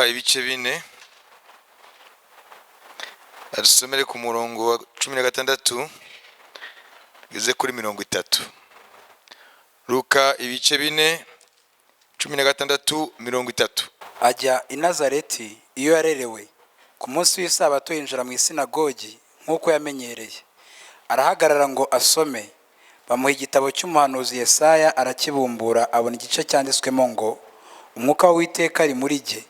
Luka ibice 4, adusomere ku murongo wa 16 tugeze kuri 30. Luka ibice 4, 16, 30. Ajya i Nazareti iyo yarerewe. Ku munsi w'isabato yinjira mu isinagogi nk'uko yamenyereye, arahagarara ngo asome. Bamuha igitabo cy'umuhanuzi Yesaya, arakibumbura, abona igice cyanditswemo ngo: "Umwuka w'Uwiteka ari muri jye,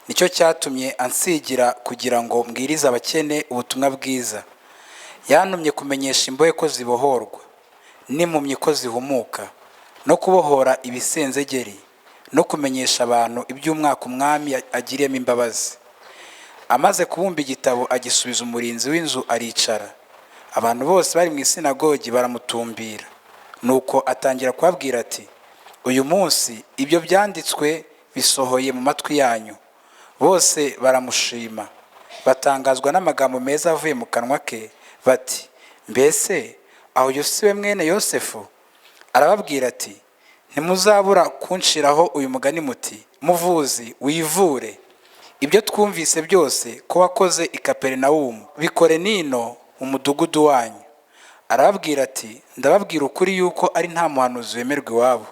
nicyo cyatumye ansigira kugira ngo mbwirize abakene ubutumwa bwiza. Yantumye kumenyesha imbohe ko zibohorwa, n'impumyi ko zihumuka, no kubohora ibisenzegeri, no kumenyesha abantu iby'umwaka Umwami agiriyemo imbabazi." Amaze kubumba igitabo, agisubiza umurinzi w'inzu, aricara. Abantu bose bari mu isinagogi baramutumbira. Nuko atangira kubabwira ati: "Uyu munsi ibyo byanditswe bisohoye mu matwi yanyu." Bose baramushima, batangazwa n'amagambo meza avuye mu kanwa ke, bati: "Mbese aho uyu si we mwene Yosefu?" Arababwira ati: "Ntimuzabura kunshiraho uyu mugani muti: 'Muvuzi, wivure! Ibyo twumvise byose ko wakoze i Kaperinawumu, bikore nino mu mudugudu wanyu." Arababwira ati: "Ndababwira ukuri yuko ari nta muhanuzi wemerwa iwabo.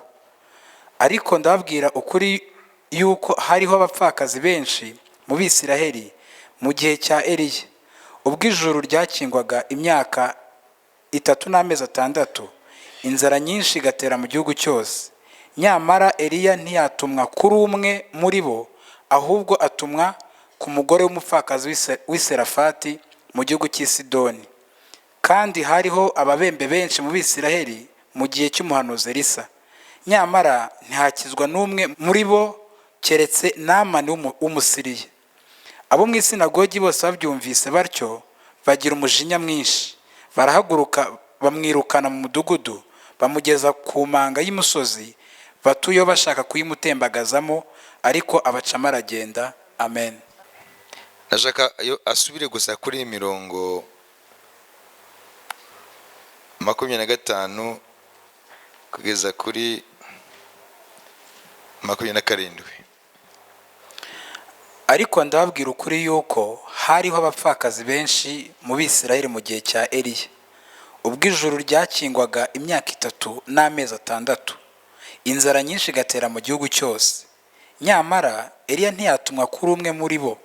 Ariko ndababwira ukuri yuko hariho abapfakazi benshi mu Bisiraheli mu gihe cya Eliya, ubwo ijuru ryakingwaga imyaka 3 n'amezi 6, inzara nyinshi igatera mu gihugu cyose. Nyamara Eliya ntiyatumwa kuri umwe muri bo, ahubwo atumwa ku mugore w'umupfakazi w'i Serafati mu gihugu cy'i Sidoni. Kandi hariho ababembe benshi mu Bisiraheli mu gihe cy'umuhanuzi Elisa, nyamara ntihakizwa n'umwe muri bo keretse Namani w'Umusiriya." Abo mu isinagogi bose babyumvise batyo bagira umujinya mwinshi, barahaguruka bamwirukana mu mudugudu, bamugeza ku manga y'umusozi batuyeho bashaka kuyimutembagazamo, ariko abacamo aragenda. Amen. Ndashaka yo asubire gusa kuri mirongo 25 kugeza kuri 27. Ariko ndababwira ukuri yuko hariho abapfakazi benshi mu Bisirayeli mu gihe cya Eliya, ubwo ijuru ryakingwaga imyaka 3 n'amezi 6, inzara nyinshi igatera mu gihugu cyose. Nyamara Eliya ntiyatumwa kuri umwe muri bo,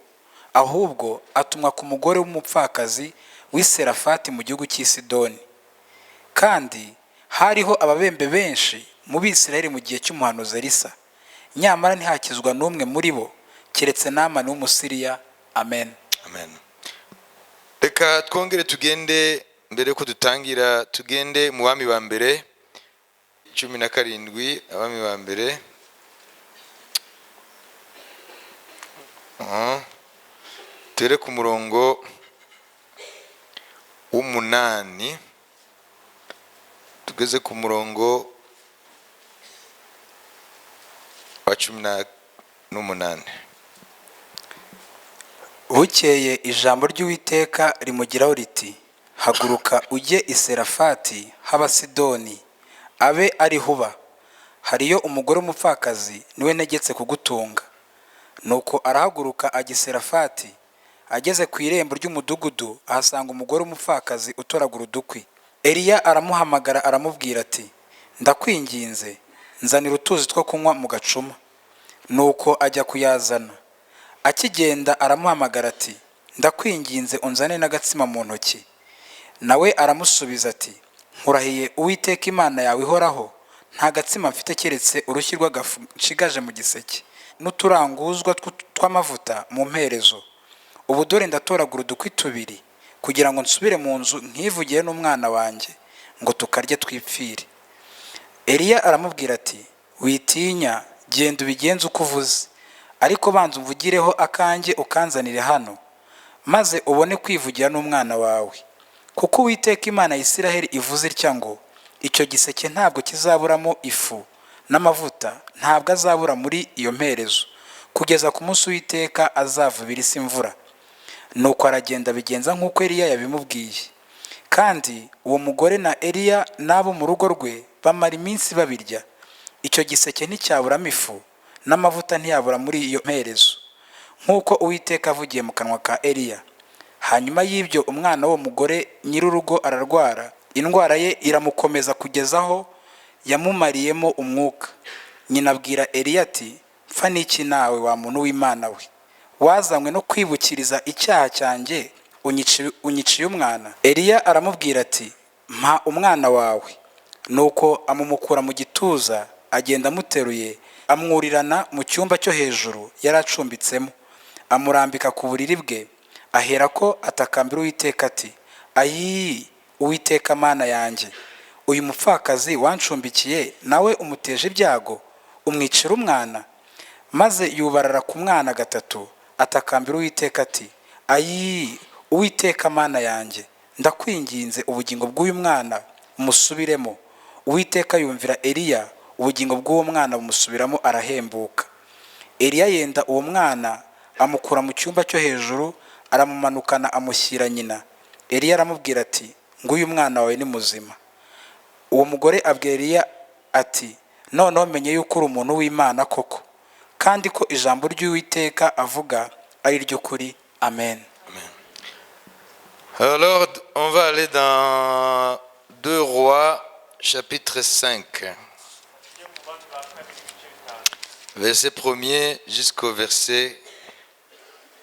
ahubwo atumwa ku mugore w'umupfakazi w'i Serafati mu gihugu cy'i Sidoni. Kandi hariho ababembe benshi mu Bisirayeli mu gihe cy'umuhanuzi Elisa, nyamara ntihakizwa n'umwe muri bo keretse Namani w'Umusiriya. Amen. Amen. Reka twongere tugende, mbere yuko dutangira, tugende mu Bami ba Mbere 17. Abami ba Mbere, tere ku murongo w'8 tugeze ku murongo wa 18. Bukeye ijambo ry'Uwiteka rimugiraho riti: "Haguruka ujye i Serafati h'Abasidoni, abe ariho uba. Hariyo umugore w'umupfakazi, niwe ntegetse kugutunga." Nuko arahaguruka ajya i Serafati. Ageze ku irembo ry'umudugudu, ahasanga umugore w'umupfakazi utoragura udukwi. Eliya aramuhamagara, aramubwira ati: "Ndakwinginze, nzanira utuzi two kunywa mu gacuma." Nuko ajya kuyazana. Akigenda aramuhamagara ati: "Ndakwinginze, unzane n'agatsima mu ntoki." Nawe aramusubiza ati: "Nkurahiye Uwiteka Imana yawe ihoraho, nta gatsima mfite keretse urushyi rw'agafu nshigaje mu giseke n'uturanguzwa tw'amavuta mu mperezo. Ubu dore ndatoragura udukwi 2 kugira ngo nsubire mu nzu nkivugire n'umwana wanjye, ngo tukarye twipfire." Eliya aramubwira ati: "Witinya, genda ubigenze uko uvuze, ariko banza umvugireho akanjye ukanzanire hano, maze ubone kwivugira n'umwana wawe. Kuko Uwiteka Imana ya Isiraheli ivuze itya ngo: 'Icyo giseke ntabwo kizaburamo ifu, n'amavuta ntabwo azabura muri iyo mperezo, kugeza ku munsi Uwiteka azavubira isi imvura.'" Nuko aragenda abigenza nk'uko Eliya yabimubwiye. Kandi uwo mugore na Eliya n'abo mu rugo rwe bamara iminsi babirya. Icyo giseke nticyaburamo ifu, n'amavuta ntiyabura muri iyo mperezo. Nk'uko Uwiteka avugiye mu kanwa ka Eliya. Hanyuma y'ibyo, umwana w'uwo mugore nyir'urugo ararwara, indwara ye iramukomeza kugeza aho yamumariyemo umwuka. Nyina abwira Eliya ati: "Mpfa n'iki nawe, wa muntu w'Imana we? Wazanywe no kwibukiriza icyaha cyanjye, unyiciye umwana." Eliya aramubwira ati: "Mpa umwana wawe." Nuko amumukura mu gituza, agenda amuteruye, amwurirana mu cyumba cyo hejuru yari acumbitsemo, amurambika ku buriri bwe. Aherako atakambira Uwiteka ati: "Ayi, Uwiteka Mana yanjye, uyu mupfakazi wancumbikiye nawe umuteje ibyago, umwicira umwana." Maze yubarara ku mwana gatatu, atakambira Uwiteka ati: "Ayi, Uwiteka Mana yanjye, ndakwinginze, ubugingo bw'uyu mwana umusubiremo." Uwiteka yumvira Eliya, ubugingo bw'uwo mwana bumusubiramo, arahembuka. Eliya yenda uwo mwana, amukura mu cyumba cyo hejuru, aramumanukana, amushyira nyina. Eliya aramubwira ati: "Nguyu umwana wawe, ni muzima." Uwo mugore abwira Eliya ati: "Noneho menye yuko uri umuntu w'Imana koko, kandi ko ijambo ry'Uwiteka avuga ari ryo kuri." Amen. Alors, on va aller dans 2 Rois, chapitre 5, verset 1er jusqu'au verset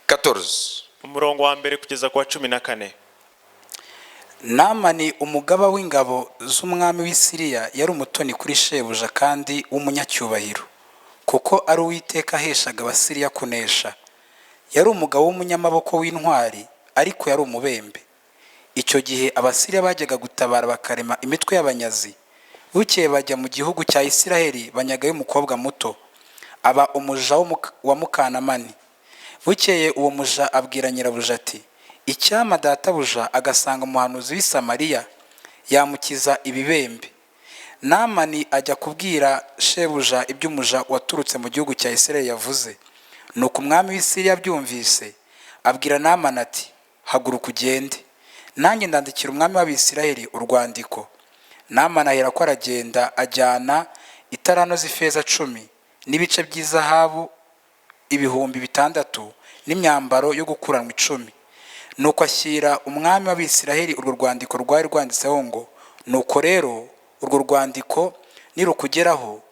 14. Umurongo wa mbere kugeza ku wa 14. Namani, umugaba w'ingabo z'umwami w'i Siriya, yari umutoni kuri shebuja kandi w'umunyacyubahiro, kuko ari Uwiteka aheshaga Abasiriya kunesha. Yari umugabo w'umunyamaboko w'intwari, ariko yari umubembe. Icyo gihe Abasiriya bajyaga gutabara, bakarema imitwe y'abanyazi. Bukeye bajya mu gihugu cya Isiraheli, banyagayo umukobwa muto, aba umuja wa mukanamani. Bukeye uwo muja abwira nyirabuja ati: "Icyampa databuja agasanga umuhanuzi w'i Samariya, yamukiza ibibembe." Namani ajya kubwira shebuja iby'umuja waturutse mu gihugu cya Isiraheli yavuze. Nuko umwami w'i Siriya abyumvise, abwira Namani ati: "Haguruka ugende, nanjye ndandikira umwami w'Abisiraheli urwandiko." Namani aherako aragenda, ajyana itarano z'ifeza 10 n'ibice by'izahabu 6000 n'imyambaro yo gukuranwa 10. Nuko ashyira umwami w'Abisiraheli urwo rwandiko rwari rwanditseho ngo: "Nuko rero, urwo rwandiko nirukugeraho,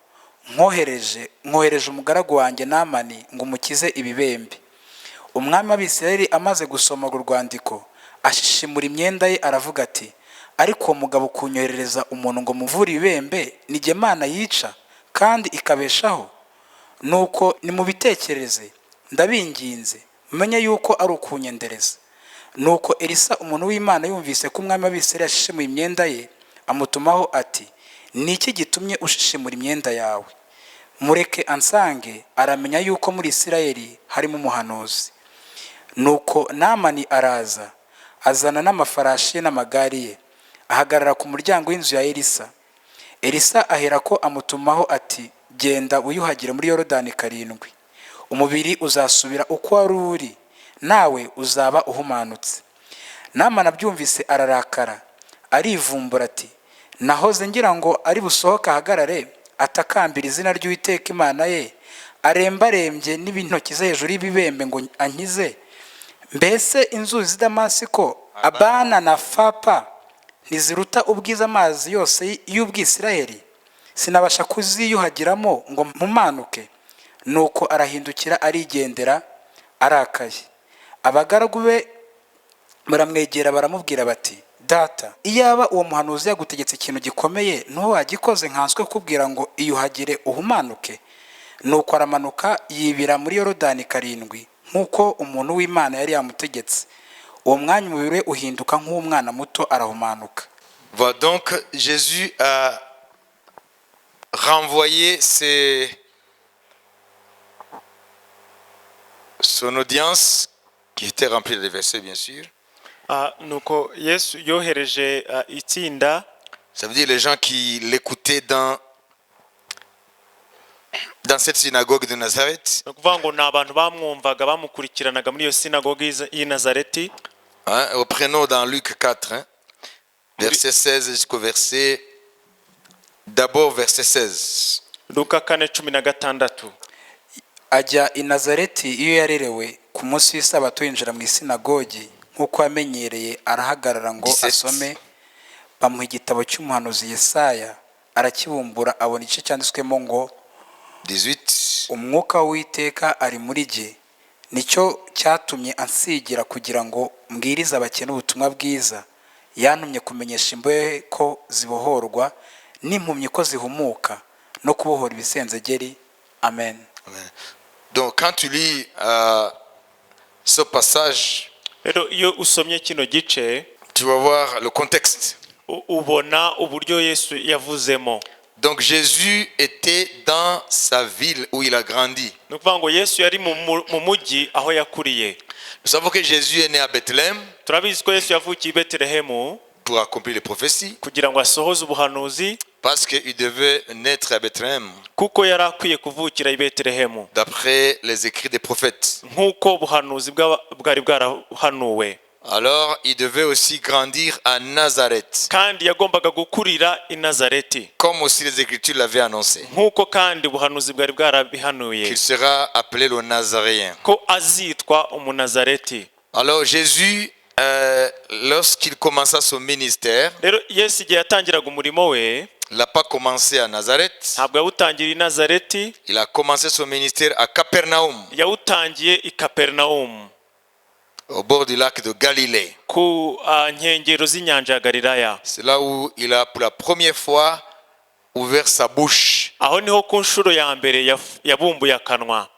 nkohereje umugaragu wanjye Namani ngo umukize ibibembe." Umwami w'Abisiraheli amaze gusoma urwo rwandiko, ashishimura imyenda ye, aravuga ati: "Ariko uwo mugabo kunyoherereza umuntu ngo muvure ibibembe, ni jye Mana yica kandi ikabeshaho? Nuko nimubitekereze, ndabinginze, mumenye yuko ari ukunyendereza." Nuko Elisa, umuntu w'Imana, yumvise ko umwami w'Abisirayeli yashishimuye imyenda ye, amutumaho ati: "Ni iki gitumye ushishimura imyenda yawe? Mureke ansange, aramenya yuko muri Isirayeli harimo umuhanuzi." Nuko Namani araza, azana n'amafarashi ye n'amagare ye, ahagarara ku muryango w'inzu ya Elisa. Elisa aherako amutumaho ati: "Genda wiyuhagire muri Yorodani karindwi, umubiri uzasubira uko wari uri, nawe uzaba uhumanutse." Namani abyumvise ararakara, arivumbura ati: "Nahoze ngira ngo ari busohoke, ahagarare, atakambira izina ry'Uwiteka Imana ye, arembarembye n'intoki ze hejuru y'ibibembe ngo ankize. Mbese inzuzi z'i Damasiko, Abana na Fapa, ntiziruta ubwiza amazi yose y'Ubwisirayeli? Sinabasha kuziyuhagiramo ngo mpumanuke?" Nuko arahindukira, arigendera arakaye. Abagaragu be baramwegera, baramubwira bati: "Data, iyaba uwo muhanuzi yagutegetse ikintu gikomeye, ntiwagikoze, nkanswe kukubwira ngo iyuhagire uhumanuke?" Nuko aramanuka, yibira muri Yorodani karindwi, nk'uko umuntu w'Imana yari yamutegetse. Uwo mwanya umubiri we uhinduka nk'uw'umwana muto, arahumanuka. Voilà, donc Jésus a renvoyé son audience, qui était remplie de versets, bien sûr. Ah, nuko Yesu yohereje itsinda. Ça veut dire les gens qui l'écoutaient dans cette synagogue de Nazareth. Ni ukuvuga ngo ni abantu bamwumvaga, bamukurikiranaga muri iyo sinagogi y'i Nazareti. Hein, reprenons dans Luc 4, hein, verset 16 jusqu'au verset. D'abord, verset 16. Luka 4:16. Ajya i Nazareti iyo yarerewe, ku munsi w'isabato yinjira mu isinagogi nk'uko yamenyereye, arahagarara ngo 17. asome. Bamuha igitabo cy'umuhanuzi Yesaya, arakibumbura, abona igice cyanditswemo ngo: 18. "Umwuka w'Uwiteka ari muri jye, nicyo cyatumye ansigira kugira ngo mbwirize abakene ubutumwa bwiza. Yantumye kumenyesha imbohe ko zibohorwa, n'impumyi ko zihumuka, no kubohora ibisenzegeri." Amen. Amen. Donc quand tu lis ce passage, Rero iyo usomye kino gice, tu vas voir le contexte. Ubona uburyo Yesu yavuzemo. Donc Jésus était dans sa ville où il a grandi. Ni ukuvuga ngo Yesu yari mu mujyi aho yakuriye. Nous savons que Jésus est né à Bethléem Turabizi ko Yesu yavukiye i Betelehemu pour accomplir les prophéties, kugira ngo asohoze ubuhanuzi, parce qu'il devait naître à Bethléem, kuko yari akwiye kuvukira i Betelehemu, d'après les écrits des prophètes. Nk'uko ubuhanuzi bwari bwarahanuwe. Alors il devait aussi grandir à Nazareth, Kandi yagombaga gukurira i Nazareti, comme aussi les Écritures l'avaient annoncé, nk'uko kandi ubuhanuzi bwari bwarabihanuye, qu'il sera appelé le Nazaréen. Ko azitwa Umunazareti. Alors Jésus, lorsqu'il commença son ministère, Rero Yesu igihe yatangiraga umurimo we, il n'a pas commencé à Nazareth, ntabwo yawutangiriye i Nazareti, il a commencé son ministère à Capernaum, yawutangiye i Kaperinawumu, au bord du lac de Galilée. Ku nkengero z'inyanja ya Galilaya. C'est là où il a pour la première fois ouvert sa bouche. Aho niho ku nshuro ya mbere yabumbuye akanwa.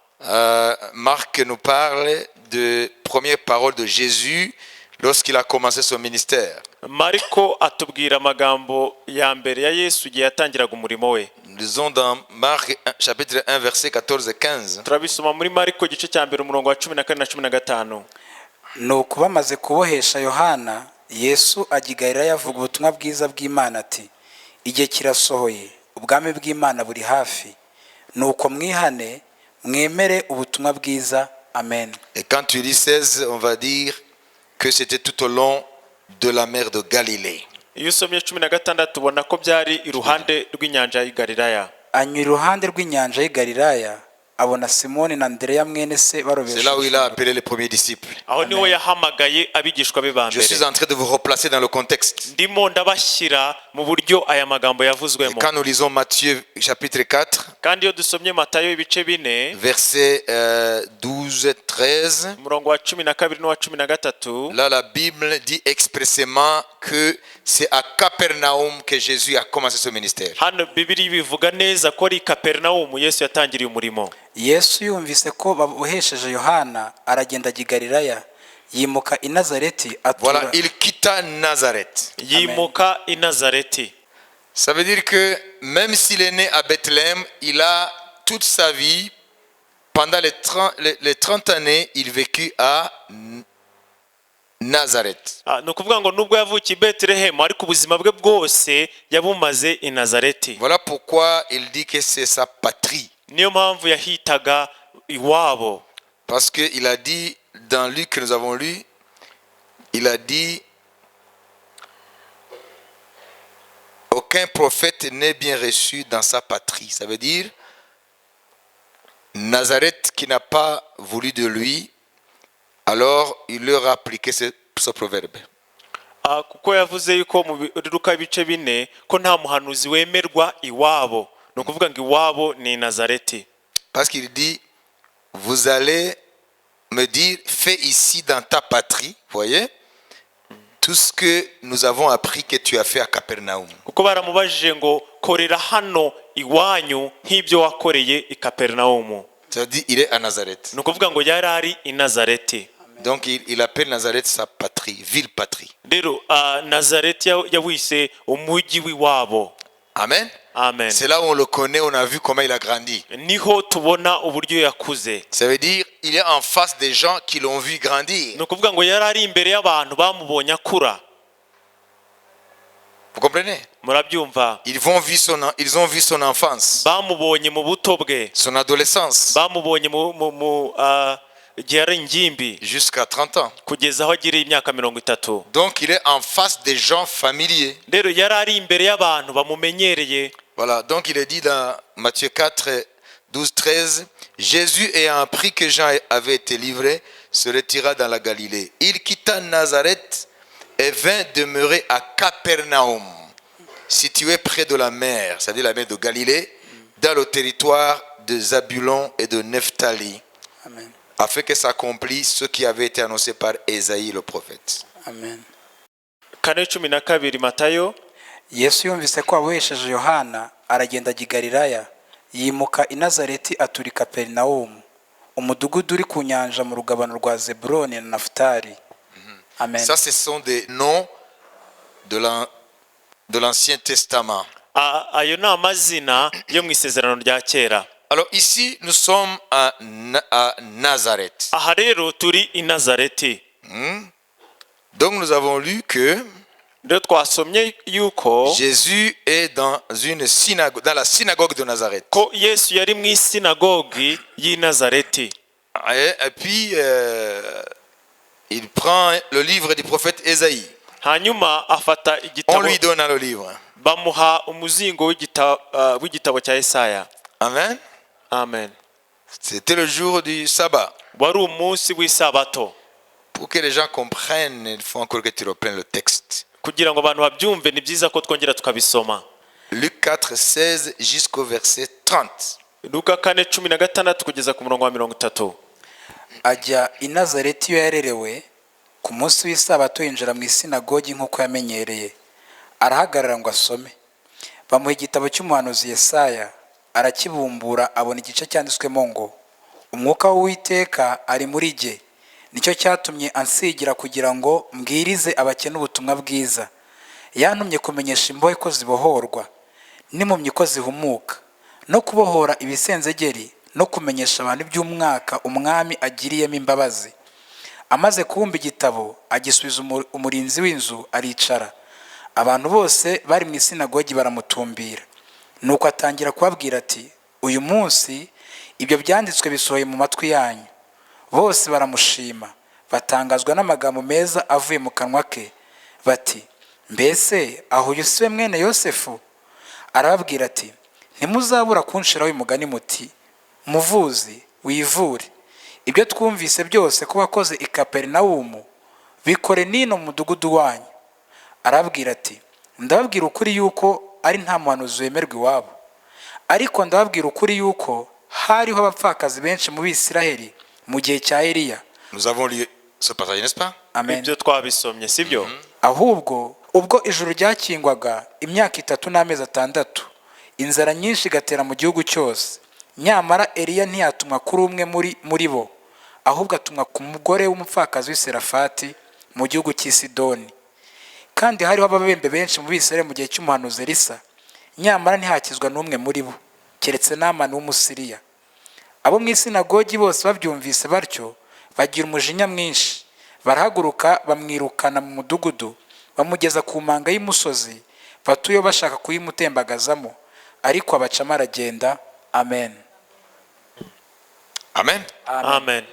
Marc nous parle de premières paroles de Jésus lorsqu'il a commencé son ministère. Mariko atubwira amagambo ya mbere ya Yesu igihe yatangiraga umurimo we. Nous lisons dans Marc 1, chapitre 1, versets 14 et 15. Turabisoma muri Mariko igice cya mbere, umurongo wa 14 na 15. Nuko bamaze kubohesha Yohana, Yesu ajya i Galilaya avuga ubutumwa bwiza bw'Imana ati: "Igihe kirasohoye, ubwami bw'Imana buri hafi. Nuko mwihane, mwemere ubutumwa bwiza." Amen. Et quand tu lis 16, on va dire que c'était tout au long de la mer de Galilée. Iyo usomye 16, ubona ko byari iruhande rw'inyanja y'i Galilaya. Anyura iruhande rw'inyanja y'i Galilaya, abona Simoni na Andereya mwene se barobesha C'est là où il a inshundura. appelé les premiers disciples. Aho niho yahamagaye abigishwa be ba Je mbere. suis en train de vous replacer dans le contexte. Ndimo ndabashyira mu buryo aya magambo Et yavuzwemo. quand nous lisons Matthieu chapitre 4, Kandi iyo dusomye Matayo ibice 4, versets 12, 13, umurongo wa 12 n'uwa 13, là la Bible dit expressément que c'est à Capernaum que Jésus a commencé son ministère. Hano Bibiliya bivuga neza ko ari i Kaperinawumu Yesu yatangiriye umurimo. Yesu yumvise ko babohesheje Yohana, aragenda ajya i Galilaya. Yimuka i Nazareti atura Voilà, il quitta Nazareth. Yimuka i Nazareti. Ça veut dire que même s'il est né à Bethléem, il a toute sa vie, pendant les 30 années, il vécut à Nazareth. Ah, ni ukuvuga ngo nubwo yavukiye i Betelehemu, ariko ubuzima bwe bwose yabumaze i Nazareti. Voilà pourquoi il dit que c'est sa patrie. Niyo mpamvu yahitaga iwabo. Parce qu'il a dit, dans Luc que nous avons lu, il a dit: "Aucun prophète n'est bien reçu dans sa patrie." Ça veut dire, Nazareth qui n'a pas voulu de lui, alors il leur a appliqué ce proverbe. Ah, kuko yavuze yuko mu Luka ibice 4 ko nta muhanuzi wemerwa iwabo. Ni ukuvuga ngo iwabo ni i Nazareti. Parce qu'il dit: "Vous allez me dire, fais ici dans ta patrie, voyez, tout ce que nous avons appris que tu as fait à Capernaum." Kuko baramubajije ngo korera hano iwanyu nk'ibyo wakoreye i Kaperinawumu. C'est-à-dire, il est à Nazareth. Ni ukuvuga ngo yari ari i Nazareti. Donc, il appelle Nazareth sa patrie, ville patrie. Rero Nazareti yawise umujyi w'iwabo. Amen. Amen. C'est là où on le connaît, on a vu comment il a grandi. Niho tubona uburyo yakuze. Ça veut dire, il est en face des gens qui l'ont vu grandir. Ni ukuvuga ngo yari ari imbere y'abantu bamubonye akura. Vous comprenez? Murabyumva? Ils ont vu son enfance, Bamubonye mu buto bwe, son adolescence, bamubonye mu igihe yari ingimbi, jusqu'à 30 ans. Kugeza aho agiriye imyaka 30. Donc, il est en face des gens familiers. Rero yari ari imbere y'abantu bamumenyereye. Voilà, donc il est dit dans Matthieu 4, 12, 13, Jésus, ayant appris que Jean avait été livré, se retira dans la Galilée. Il quitta Nazareth et vint demeurer à Capernaum, situé près de la mer, c'est-à-dire la mer de Galilée, dans le territoire de Zabulon et de Nephtali, Amen. Afin que s'accomplisse ce qui avait été annoncé par Ésaïe le prophète. Amen. 4:12 Matayo. Yesu yumvise ko babohesheje Yohana, aragenda ajya i Galilaya. Yimuka i Nazareti atura i Kaperinawumu, umudugudu uri ku nyanja mu rugabano rwa Zebuloni na Nafutali. Amen. Ça, ce sont des noms de l'Ancien Testament. Ayo ni amazina yo mu Isezerano rya Kera. Alors ici, nous sommes à Nazareth. Aha rero turi i Nazareti. Donc nous avons lu que Rero twasomye yuko Jésus est dans une synagogue, dans la synagogue de Nazareth. Ko Yesu yari mu isinagogi y'i Nazareti. Et puis, il prend le livre du prophète Ésaïe. Hanyuma afata On igitabo. Lui donne le livre. Bamuha umuzingo w'igitabo cya Yesaya. Amen. Amen. C'était le jour du sabbat. Wari umunsi w'isabato. Pour que les gens comprennent, il faut encore que tu reprennes le texte. Kugira ngo abantu babyumve, ni byiza ko twongera tukabisoma. Luc 4, 16 jusqu'au verset 30. Luka 4:16 kugeza ku murongo wa 30. Ajya i Nazareti iyo yarerewe, ku munsi w'isabato yinjira mu isinagogi nk'uko yamenyereye, arahagarara ngo asome. Bamuha igitabo cy'umuhanuzi Yesaya, arakibumbura abona igice cyanditswemo ngo: "Umwuka w'Uwiteka ari muri jye, nicyo cyatumye ansigira kugira ngo mbwirize abakene ubutumwa bwiza. Yantumye kumenyesha imbohe ko zibohorwa, n'impumyi ko zihumuka, no kubohora ibisenzegeri, no kumenyesha abantu iby'umwaka umwami agiriyemo imbabazi." Amaze kubumba igitabo, agisubiza umurinzi w'inzu, aricara. Abantu bose bari mu isinagogi baramutumbira. Nuko atangira kubabwira ati: "Uyu munsi ibyo byanditswe bisohoye mu matwi yanyu." Bose baramushima, batangazwa n'amagambo meza avuye mu kanwa ke, bati: "Mbese aho uyu si we mwene Yosefu?" Arababwira ati: "Ntimuzabura kunshiraho uyu mugani muti: 'Muvuzi, wivure. Ibyo twumvise byose ko wakoze i Kaperinawumu, bikore n'ino mu mudugudu wanyu.'" Arababwira ati: "Ndababwira ukuri yuko ari nta muhanuzi wemerwa iwabo. Ariko ndababwira ukuri yuko hariho abapfakazi benshi mu Bisiraheli mu gihe cya Eliya." Nous avons lu ce passage, n'est-ce pas? Amen. Ibyo twabisomye, sibyo? Ahubwo ubwo ijuru ryakingwaga imyaka 3 n'amezi 6, inzara nyinshi igatera mu gihugu cyose, nyamara Eliya ntiyatumwa kuri umwe muri bo, ahubwo atumwa ku mugore w'umupfakazi w'i Serafati mu gihugu cy'i Sidoni. Kandi hariho ababembe benshi mu Bisirayeli mu gihe cy'umuhanuzi Elisa, nyamara ntihakizwa n'umwe muri bo, keretse Namani w'Umusiriya. Abo mu isinagogi bose babyumvise batyo bagira umujinya mwinshi, barahaguruka bamwirukana mu mudugudu, bamugeza ku manga y'umusozi batuyeho bashaka kuyimutembagazamo, ariko abacamo aragenda. Amen. Amen. Amen.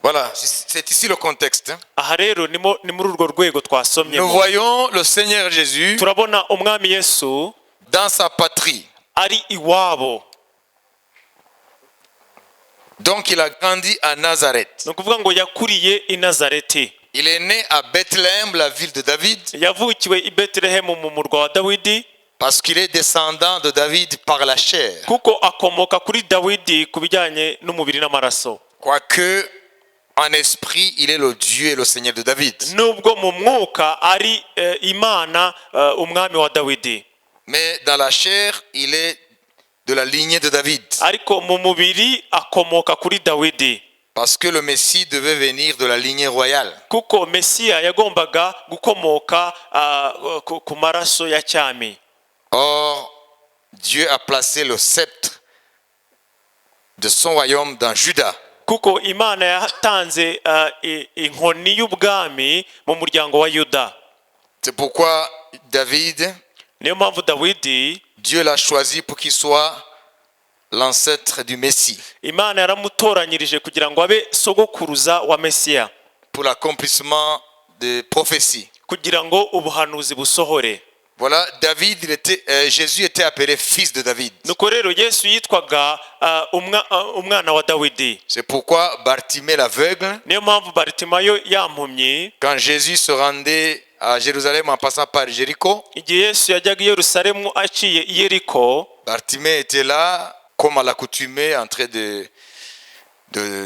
Voilà, c'est ici le contexte, hein. Aha rero ni muri urwo rwego Nous twasomyemo. Voyons le Seigneur Jésus Turabona umwami Yesu dans sa patrie. Ari iwabo. Donc il a grandi à Nazareth. Ni ukuvuga ngo yakuriye i Nazareti. Il est né à Bethléem, la ville de David, Yavukiwe i Betelehemu mu murwa wa Dawidi, parce qu'il est descendant de David par la chair. Kuko akomoka kuri Dawidi ku bijyanye n'umubiri n'amaraso. Quoique, en esprit, il est le Dieu et le Seigneur de David. Nubwo mu mwuka ari Imana, umwami wa Dawidi. Mais dans la chair, il est de la lignée de David. Ariko mu mubiri akomoka kuri Dawidi. Parce que le Messie devait venir de la lignée royale. Kuko Mesiya yagombaga gukomoka ku maraso ya cyami. Or, Dieu a placé le sceptre de son royaume dans Juda. Kuko Imana yatanze inkoni y'ubwami mu muryango wa Yuda. C'est pourquoi David, Niyo mpamvu Dawidi, Dieu l'a choisi pour qu'il soit l'ancêtre du Messie, Imana yaramutoranyirije kugira ngo abe sogokuruza wa Mesiya, pour l'accomplissement des prophéties. Kugira ngo ubuhanuzi busohore. Voilà, David, Jésus était appelé fils de David. Nuko rero Yesu yitwaga umwana wa Dawidi. C'est pourquoi Bartimée l'aveugle, Niyo mpamvu Baritimayo ya mpumyi, quand Jésus se rendait à Jérusalem en passant par Jéricho, igihe Yesu yajyaga i Yerusalemu aciye i Yeriko, Bartimée était là, comme à l'accoutumée, en train de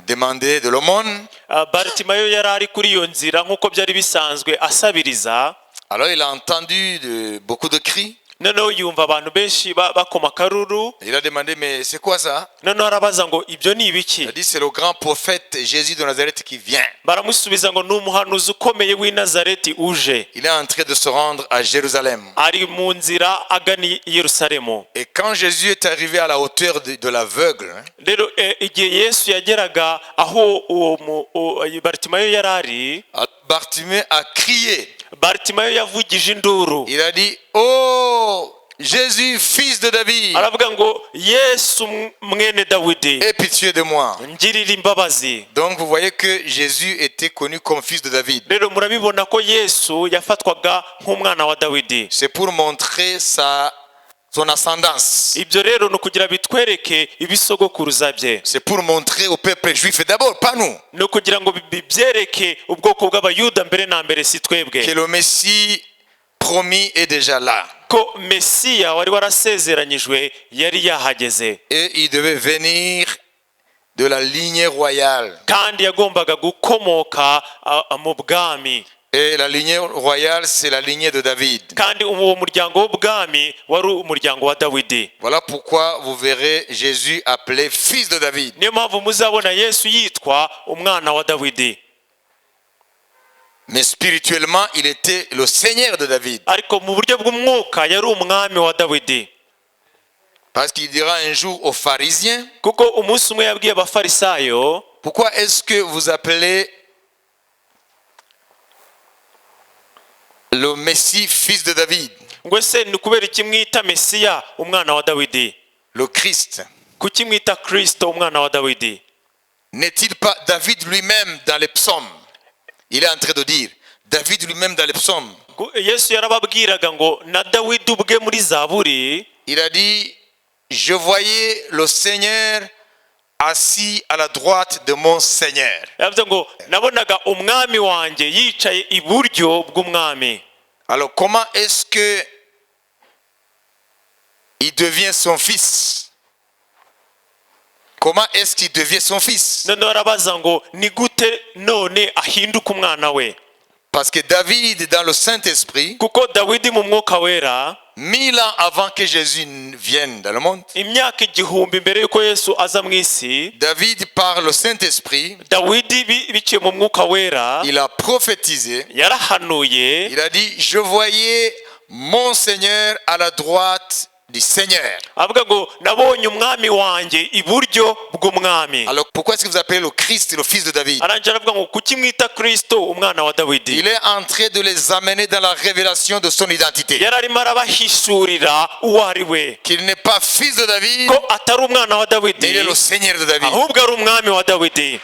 demander de l'aumône. Baritimayo yari ari kuri iyo nzira nk'uko byari bisanzwe asabiriza. Alors il a entendu beaucoup de cris. Noneho yumva abantu benshi bakoma akaruru. Il a demandé, mais c'est quoi ça? Noneho arabaza ngo ibyo ni ibiki? Il a dit, c'est le grand prophète Jésus de Nazareth qui vient. Baramusubiza ngo ni umuhanuzi ukomeye w'i Nazareti uje. Il est en train de se rendre à Jérusalem. Ari mu nzira agana i Yerusalemu. Et quand Jésus est arrivé à la hauteur de l'aveugle, hein, Rero igihe Yesu yageraga aho uwo Baritimayo yari ari, Bartimée a crié. Baritimayo yavugije induru. Il a dit, oh Jésus, fils de David, Aravuga ngo Yesu mwene Dawidi, aie pitié de moi. Ngirira imbabazi. Donc vous voyez que Jésus était connu comme fils de David. Rero murabibona ko Yesu yafatwaga nk'umwana wa Dawidi. C'est pour montrer son ascendance. Ibyo rero ni ukugira bitwereke ibisogokuruza bye. C'est pour montrer au peuple juif, d'abord, pas nous, Ni ukugira ngo byereke ubwoko bw'Abayuda mbere na mbere, si twebwe, que le Messie promis est déjà là. Ko Mesiya wari warasezeranyijwe yari yahageze. Et il devait venir de la lignée royale. Kandi yagombaga gukomoka mu bwami. Et la lignée royale, c'est la lignée de David. Kandi uwo muryango w'ubwami wari umuryango wa Dawidi. Voilà pourquoi vous verrez Jésus appelé fils de David. Niyo mpamvu muzabona Yesu yitwa umwana wa Dawidi. Mais spirituellement, il était le Seigneur de David. Ariko mu buryo bw'umwuka yari umwami wa Dawidi. Parce qu'il dira un jour aux pharisiens, Kuko umunsi umwe yabwiye Abafarisayo, pourquoi est-ce que vous appelez le Messie fils de David, ngo ese ni ukubera iki mwita Mesiya umwana wa Dawidi, le Christ? Kuki mwita Kristo umwana wa Dawidi? N'est-il pas David lui-même dans les psaumes? Il est en train de dire, David lui-même dans les psaumes, Yesu yarababwiraga ngo na Dawidi ubwe muri Zaburi, il a dit, je voyais le Seigneur assis à la droite de mon Seigneur. Yavuze ngo nabonaga umwami wanjye yicaye iburyo bw'umwami. Alors comment est-ce que il devient son fils? Comment est-ce qu'il devient son fils? Noneho arabaza ngo ni gute none ahinduka umwana we? Parce que David, dans le Saint-Esprit, Kuko Dawidi mu Mwuka Wera, 1000 ans avant que Jésus ne vienne dans le monde, imyaka 1000 mbere y'uko Yesu aza mu isi, David, par le Saint-Esprit, Dawidi biciye mu Mwuka Wera, il a prophétisé. Yarahanuye. Il a dit, je voyais mon Seigneur à la droite du Seigneur. Avuga ngo nabonye umwami wanjye iburyo bw'umwami. Alors pourquoi est-ce que vous appelez le Christ le fils de David? Arangije aravuga ngo kuki mwita Kristo umwana wa Dawidi? Il est en train de les amener dans la révélation de son identité. Yari arimo arabahishurira uwo ari we. Qu'il n'est pas fils de David, Ko atari umwana wa Dawidi, mais il est le Seigneur de David. Ahubwo ari umwami wa Dawidi.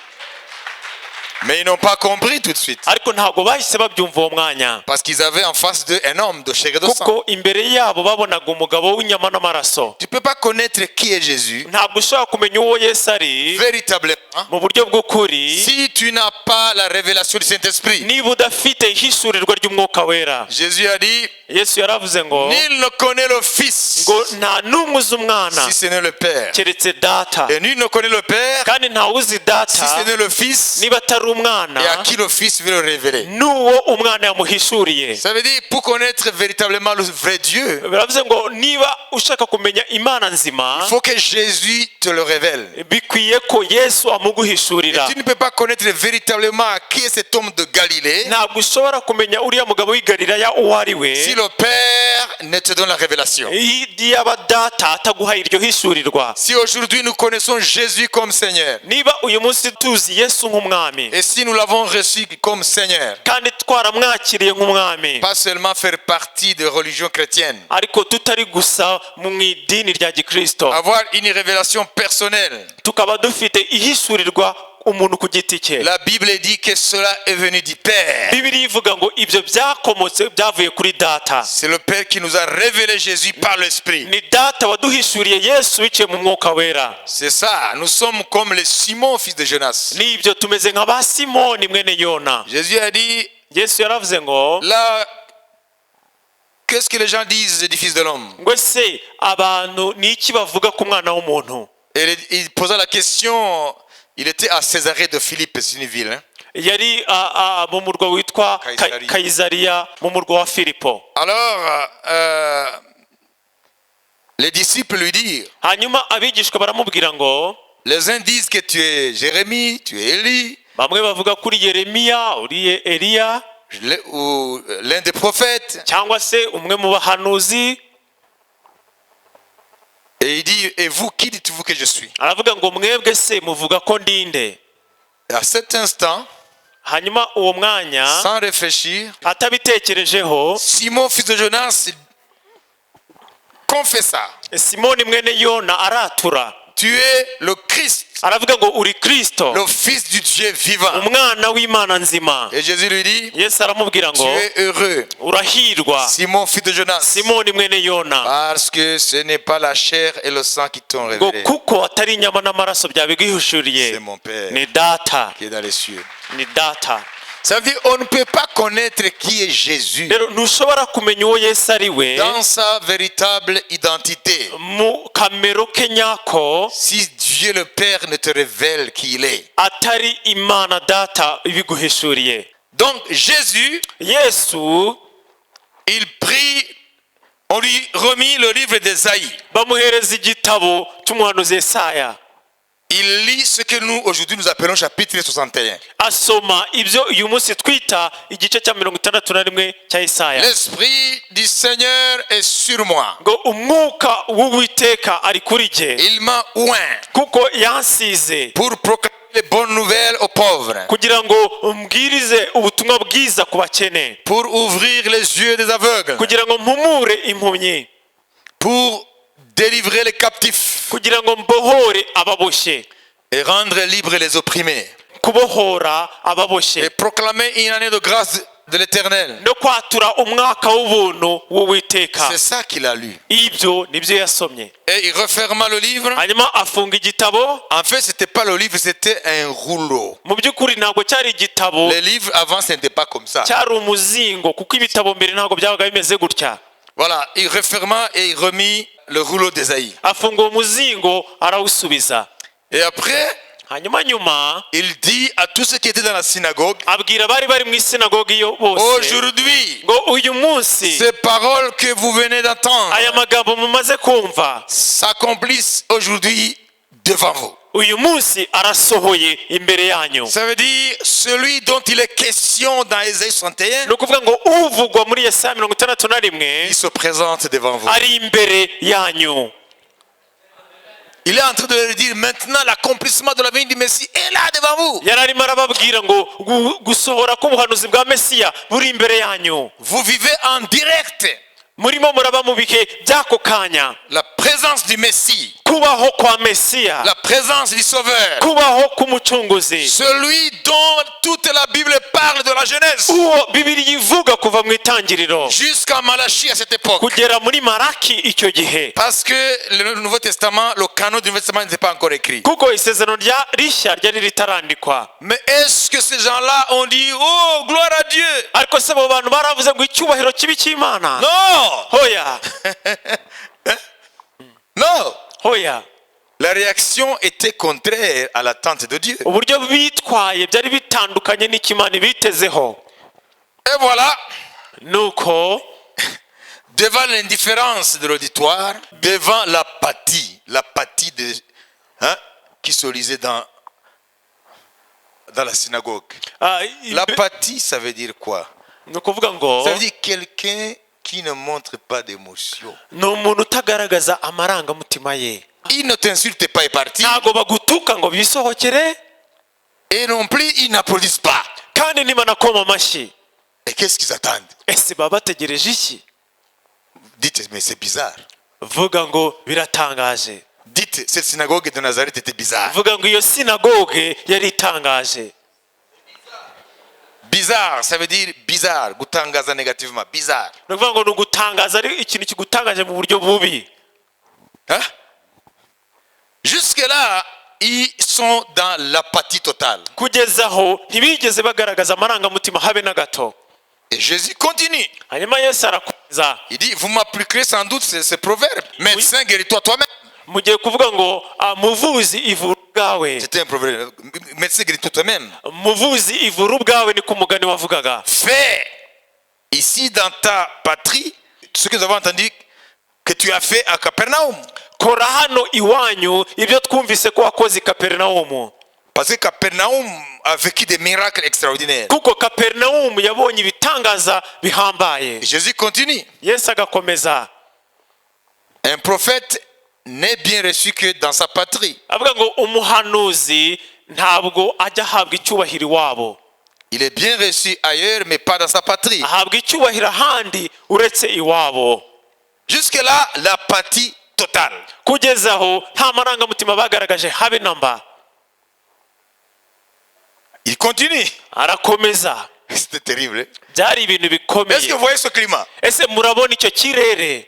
Mais ils n'ont pas compris tout de suite. Ariko ntabwo bahise babyumva uwo mwanya. Parce qu'ils avaient en face d'eux un homme de chair et de sang. Kuko imbere yabo babonaga umugabo w'inyama n'amaraso. Tu ne peux pas connaître qui est Jésus Ntabwo ushobora kumenya uwo Yesu ari véritablement mu buryo bw'ukuri si tu n'as pas la révélation du Saint-Esprit. Niba udafite ihishurirwa ry'Umwuka Wera. Jésus a dit, Yesu yaravuze ngo nul ne connaît le Fils ngo nta n'umwe uzi umwana si ce n'est le Père. Keretse Data. Et nul ne connaît le Père Kandi ntawe uzi Data si ce n'est le Fils niba atari umwana et à qui le Fils veut le révéler. N'uwo umwana yamuhishuriye. Ça veut dire, pour connaître véritablement le vrai Dieu, Biravuze ngo niba ushaka kumenya Imana nzima, il faut que Jésus te le révèle. Bikwiye ko Yesu Et amuguhishurira. tu ne peux pas connaître véritablement à qui est cet homme de Galilée Ntabwo ushobora kumenya uriya mugabo w'i Galilaya uwo ari we si le Père ne te donne la révélation. Yaba Data ataguhaye iryo hishurirwa. Si aujourd'hui nous connaissons Jésus comme Seigneur, Niba uyu munsi tuzi Yesu nk'umwami, et si nous l'avons reçu comme Seigneur, kandi twaramwakiriye nk'umwami, pas seulement faire partie de religion chrétienne, ariko tutari gusa mu idini rya gikristo, avoir une révélation personnelle tukaba dufite ihishurirwa umuntu ku giti cye. La Bible dit que cela est venu du Père. Bibiliya ivuga ngo ibyo byakomotse byavuye kuri Data. C'est le Père qui nous a révélé Jésus par l'Esprit. Ni Data waduhishuriye Yesu biciye mu Mwuka Wera. C'est ça. Nous sommes comme les Simon, fils de Jonas. Nibyo, tumeze nka ba Simoni mwene Yona. Jésus a dit, Yesu yaravuze ngo là, qu'est-ce que les gens disent du Fils de l'homme? Ngo ese abantu ni iki bavuga ku Mwana w'umuntu? Et il posa la question, il était à Césarée de Philippe, c'est une ville, hein. Yari mu murwa witwa Kayisariya. Kayizariya, mu murwa wa Filipo. Alors, les disciples lui dirent, Hanyuma abigishwa baramubwira ngo les uns disent que tu es Jérémie, tu es Élie, bamwe bavuga kuri Yeremiya, uri Eliya ou l'un des prophètes. Cyangwa se umwe mu bahanuzi. Et il dit, et vous, qui dites-vous que je suis? Aravuga ngo mwebwe se muvuga ko ndinde? Et à cet instant, Hanyuma uwo mwanya, sans réfléchir, atabitekerejeho, Simon, fils de Jonas, confessa, Simoni mwene Yona aratura, tu es le Christ, aravuga ngo uri Kristo, le Fils du Dieu vivant. Umwana w'Imana nzima. Et Jésus lui dit, Yesu aramubwira tu ngo es heureux, urahirwa, Simon, fils de Jonas, Simoni mwene Yona, parce que ce n'est pas la chair et le sang qui t'ont ngo révélé. Kuko atari inyama n'amaraso byabiguhishuriye. C'est mon Père Ni Data. Qui est dans les cieux. Ni Data. Ça veut dire on ne peut pas connaître qui est Jésus Rero ntushobora kumenya uwo Yesu ari we dans sa véritable identité mu kamero ke nyako si Dieu le Père ne te révèle qui il est. atari Imana Data ibiguhishuriye. Donc Jésus, Yesu, il prit, on lui remit le livre d'Ésaïe. Bamuhereza igitabo cy'umuhanuzi Yesaya. Il lit ce que nous, aujourd'hui, nous appelons chapitre 61. Asoma ibyo uyu munsi twita igice cya 61 cya Yesaya. L'Esprit du Seigneur est sur moi. Ngo umwuka w'Uwiteka ari kuri jye. Il m'a oint Kuko yansize pour proclamer les bonnes nouvelles aux pauvres, kugira ngo mbwirize ubutumwa bwiza ku bakene, pour ouvrir les yeux des aveugles, kugira ngo mpumure impumyi, pour délivrer les captifs kugira ngo mbohore ababoshye, et rendre libres les opprimés, kubohora ababoshye, et proclamer une année de grâce de l'Éternel. No kwatura umwaka w'ubuntu w'Uwiteka. C'est ça qu'il a lu. Ibyo nibyo yasomye. Et il referma le livre. Hanyuma afunga igitabo. En fait, c'était pas le livre, c'était un rouleau. Mu by'ukuri ntabwo cyari igitabo. Les livres avant, ce n'était pas comme ça. Cyari umuzingo, kuko ibitabo mbere ntabwo byabaga bimeze gutya. Voilà, il referma et il remit le rouleau d'Ésaïe. Afunga uwo muzingo arawusubiza. Et après, Hanyuma nyuma, il dit à tous ceux qui étaient dans la synagogue, abwira abari bari mu isinagogi yo bose, aujourd'hui, ngo uyu munsi, ces paroles que vous venez d'entendre aya magambo mumaze kumva s'accomplissent aujourd'hui devant vous. Uyu munsi arasohoye imbere yanyu. Ça veut dire celui dont il est question dans Ésaïe 61, Ni ukuvuga ngo uvugwa muri Yesaya 61 il se présente devant vous. Ari imbere yanyu. Il est en train de leur dire maintenant, l'accomplissement de la venue du Messie est là devant vous. Yari arimo arababwira ngo gusohora k'ubuhanuzi bwa Mesiya buri imbere yanyu. Vous vivez en direct Murimo muraba mu bihe by'ako kanya la présence du Messie, kubaho kwa Mesiya, la présence du Sauveur, kubaho k'Umucunguzi, celui dont toute la Bible parle de la Genèse uwo Bibiliya ivuga kuva mu Itangiriro jusqu'à Malachie à cette époque. Kugera muri Maraki icyo gihe. Parce que le Nouveau Testament, le canon du Nouveau Testament n'était pas encore écrit. Kuko isezerano rya rishya ryari ritarandikwa. Mais est-ce que ces gens-là ont dit, oh, gloire à Dieu? Ariko se abo bantu baravuze ngo icyubahiro kibe icy'Imana? Non. Hoya. Non. Hoya. La réaction était contraire à l'attente de Dieu. Uburyo bitwaye byari bitandukanye n'icyo Imana ibitezeho. Et voilà, Nuko devant l'indifférence de l'auditoire, devant l'apathie, l'apathie de, hein, qui se lisait dans la synagogue. Ah, L'apathie, ça veut dire quoi? Ni ukuvuga ngo Ça veut dire quelqu'un qui ne montre pas d'émotion. Ni umuntu utagaragaza amarangamutima ye. Il ne t'insulte pas et parti. Ntabwo bagutuka ngo bisohokere. Et non plus, ils n'applaudissent pas. Kandi ntibanakoma amashyi. Et qu'est-ce qu'ils attendent? Ese baba bategereje iki? Dites, mais c'est bizarre. Vuga ngo biratangaje. Dites, cette synagogue de Nazareth était bizarre. Vuga ngo iyo sinagoge yari itangaje. Bizarre, ça veut dire bizarre, gutangaza négativement, bizarre. Ni ukuvuga ngo ni ugutangaza ari ikintu kigutangaje mu buryo bubi. Hein? Jusque-là, ils sont dans l'apathie totale. Kugeza aho ntibigeze bagaragaza amarangamutima habe na gato. Et Jésus continue. Hanyuma Yesu arakomeza. Il dit, vous m'appliquerez sans doute ce proverbe. Médecin, guéris-toi toi-même. Mugiye kuvuga ngo ah, muvuzi ivura ubwawe. C'était un proverbe. Médecin, guéris-toi toi-même. Muvuzi ivura ubwawe niko umugani wavugaga. Fais ici dans ta patrie ce que nous avons entendu que tu as fait à Capernaum. Kora hano iwanyu ibyo twumvise ko wakoze i Kaperinawumu. Parce que Capernaum a vécu des miracles extraordinaires. Kuko Kaperinawumu yabonye ibitangaza bihambaye. Et Jésus continue. Yesu agakomeza. Un prophète n'est bien reçu que dans sa patrie. Avuga ngo umuhanuzi ntabwo ajya ahabwa icyubahiro iwabo. Il est bien reçu ailleurs, mais pas dans sa patrie. Ahabwa icyubahiro ahandi uretse iwabo. Jusque-là, l'apathie totale. Kugeza aho nta marangamutima bagaragaje habe na mba. Il continue. Arakomeza. C'était terrible, hein? Byari ibintu bikomeye. Est-ce que vous voyez ce climat? Ese murabona icyo kirere?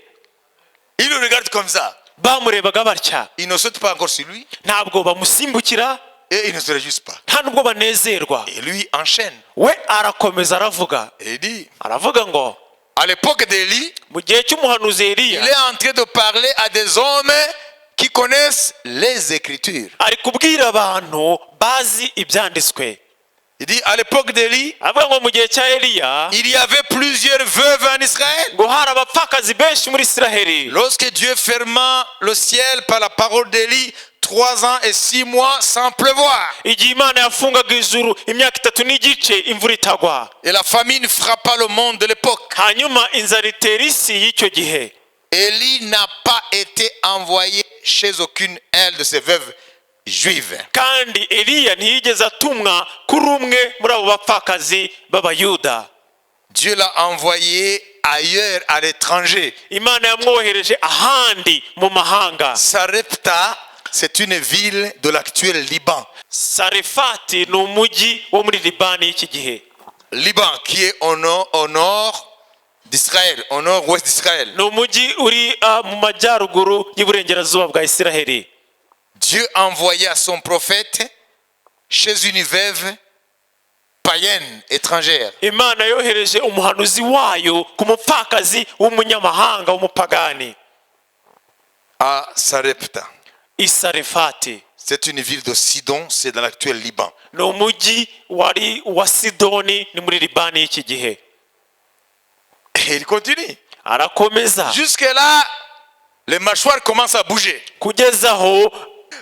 Il le regarde comme ça. Bamurebaga batya. Il ne saute pas encore sur lui Ntabwo bamusimbukira. Et il ne se réjouit pas. Nta nubwo banezerwa. Et lui enchaîne. We arakomeza aravuga. Et il dit, Aravuga ngo à l'époque d'Élie, mu gihe cy'umuhanuzi Eliya, il est en train de parler à des hommes qui connaissent les Écritures. Ari kubwira abantu bazi ibyanditswe. Il dit, à l'époque d'Élie, Avuga ngo mu gihe cya Eliya, il y avait plusieurs veuves en Israël. Ngo hari abapfakazi benshi muri Isiraheli. Lorsque Dieu ferma le ciel par la parole d'Élie, 3 ans et 6 mois sans pleuvoir. Igihe Imana yafungaga ijuru imyaka itatu n'igice imvura itagwa. Et la famine frappa le monde de l'époque. Hanyuma inzara itera isi y'icyo gihe. Élie n'a pas été envoyé chez aucune aile de ces veuves juives. Kandi Eliya ntiyigeze atumwa kuri umwe muri abo bapfakazi b'Abayuda. Dieu l'a envoyé ailleurs, à l'étranger. Imana yamwohereje ahandi mu mahanga. Sarepta, c'est une ville de l'actuel Liban. Sarefati ni umujyi wo muri Libani y'iki gihe. Liban, qui est au nord d'Israël, au nord-ouest d'Israël. Ni umujyi uri ah, mu majyaruguru y'iburengerazuba bwa Isiraheli. Dieu envoya son prophète chez une veuve païenne, étrangère. Imana yohereje umuhanuzi wayo ku mupfakazi w'umunyamahanga w'umupagani. À Sarepta. I Sarefati. C'est une ville de Sidon, c'est dans l'actuel Liban. Ni umujyi wari wa Sidoni ni muri Libani y'iki gihe. Et il continue. Arakomeza. Jusque-là, les mâchoires commencent à bouger. Kugeza aho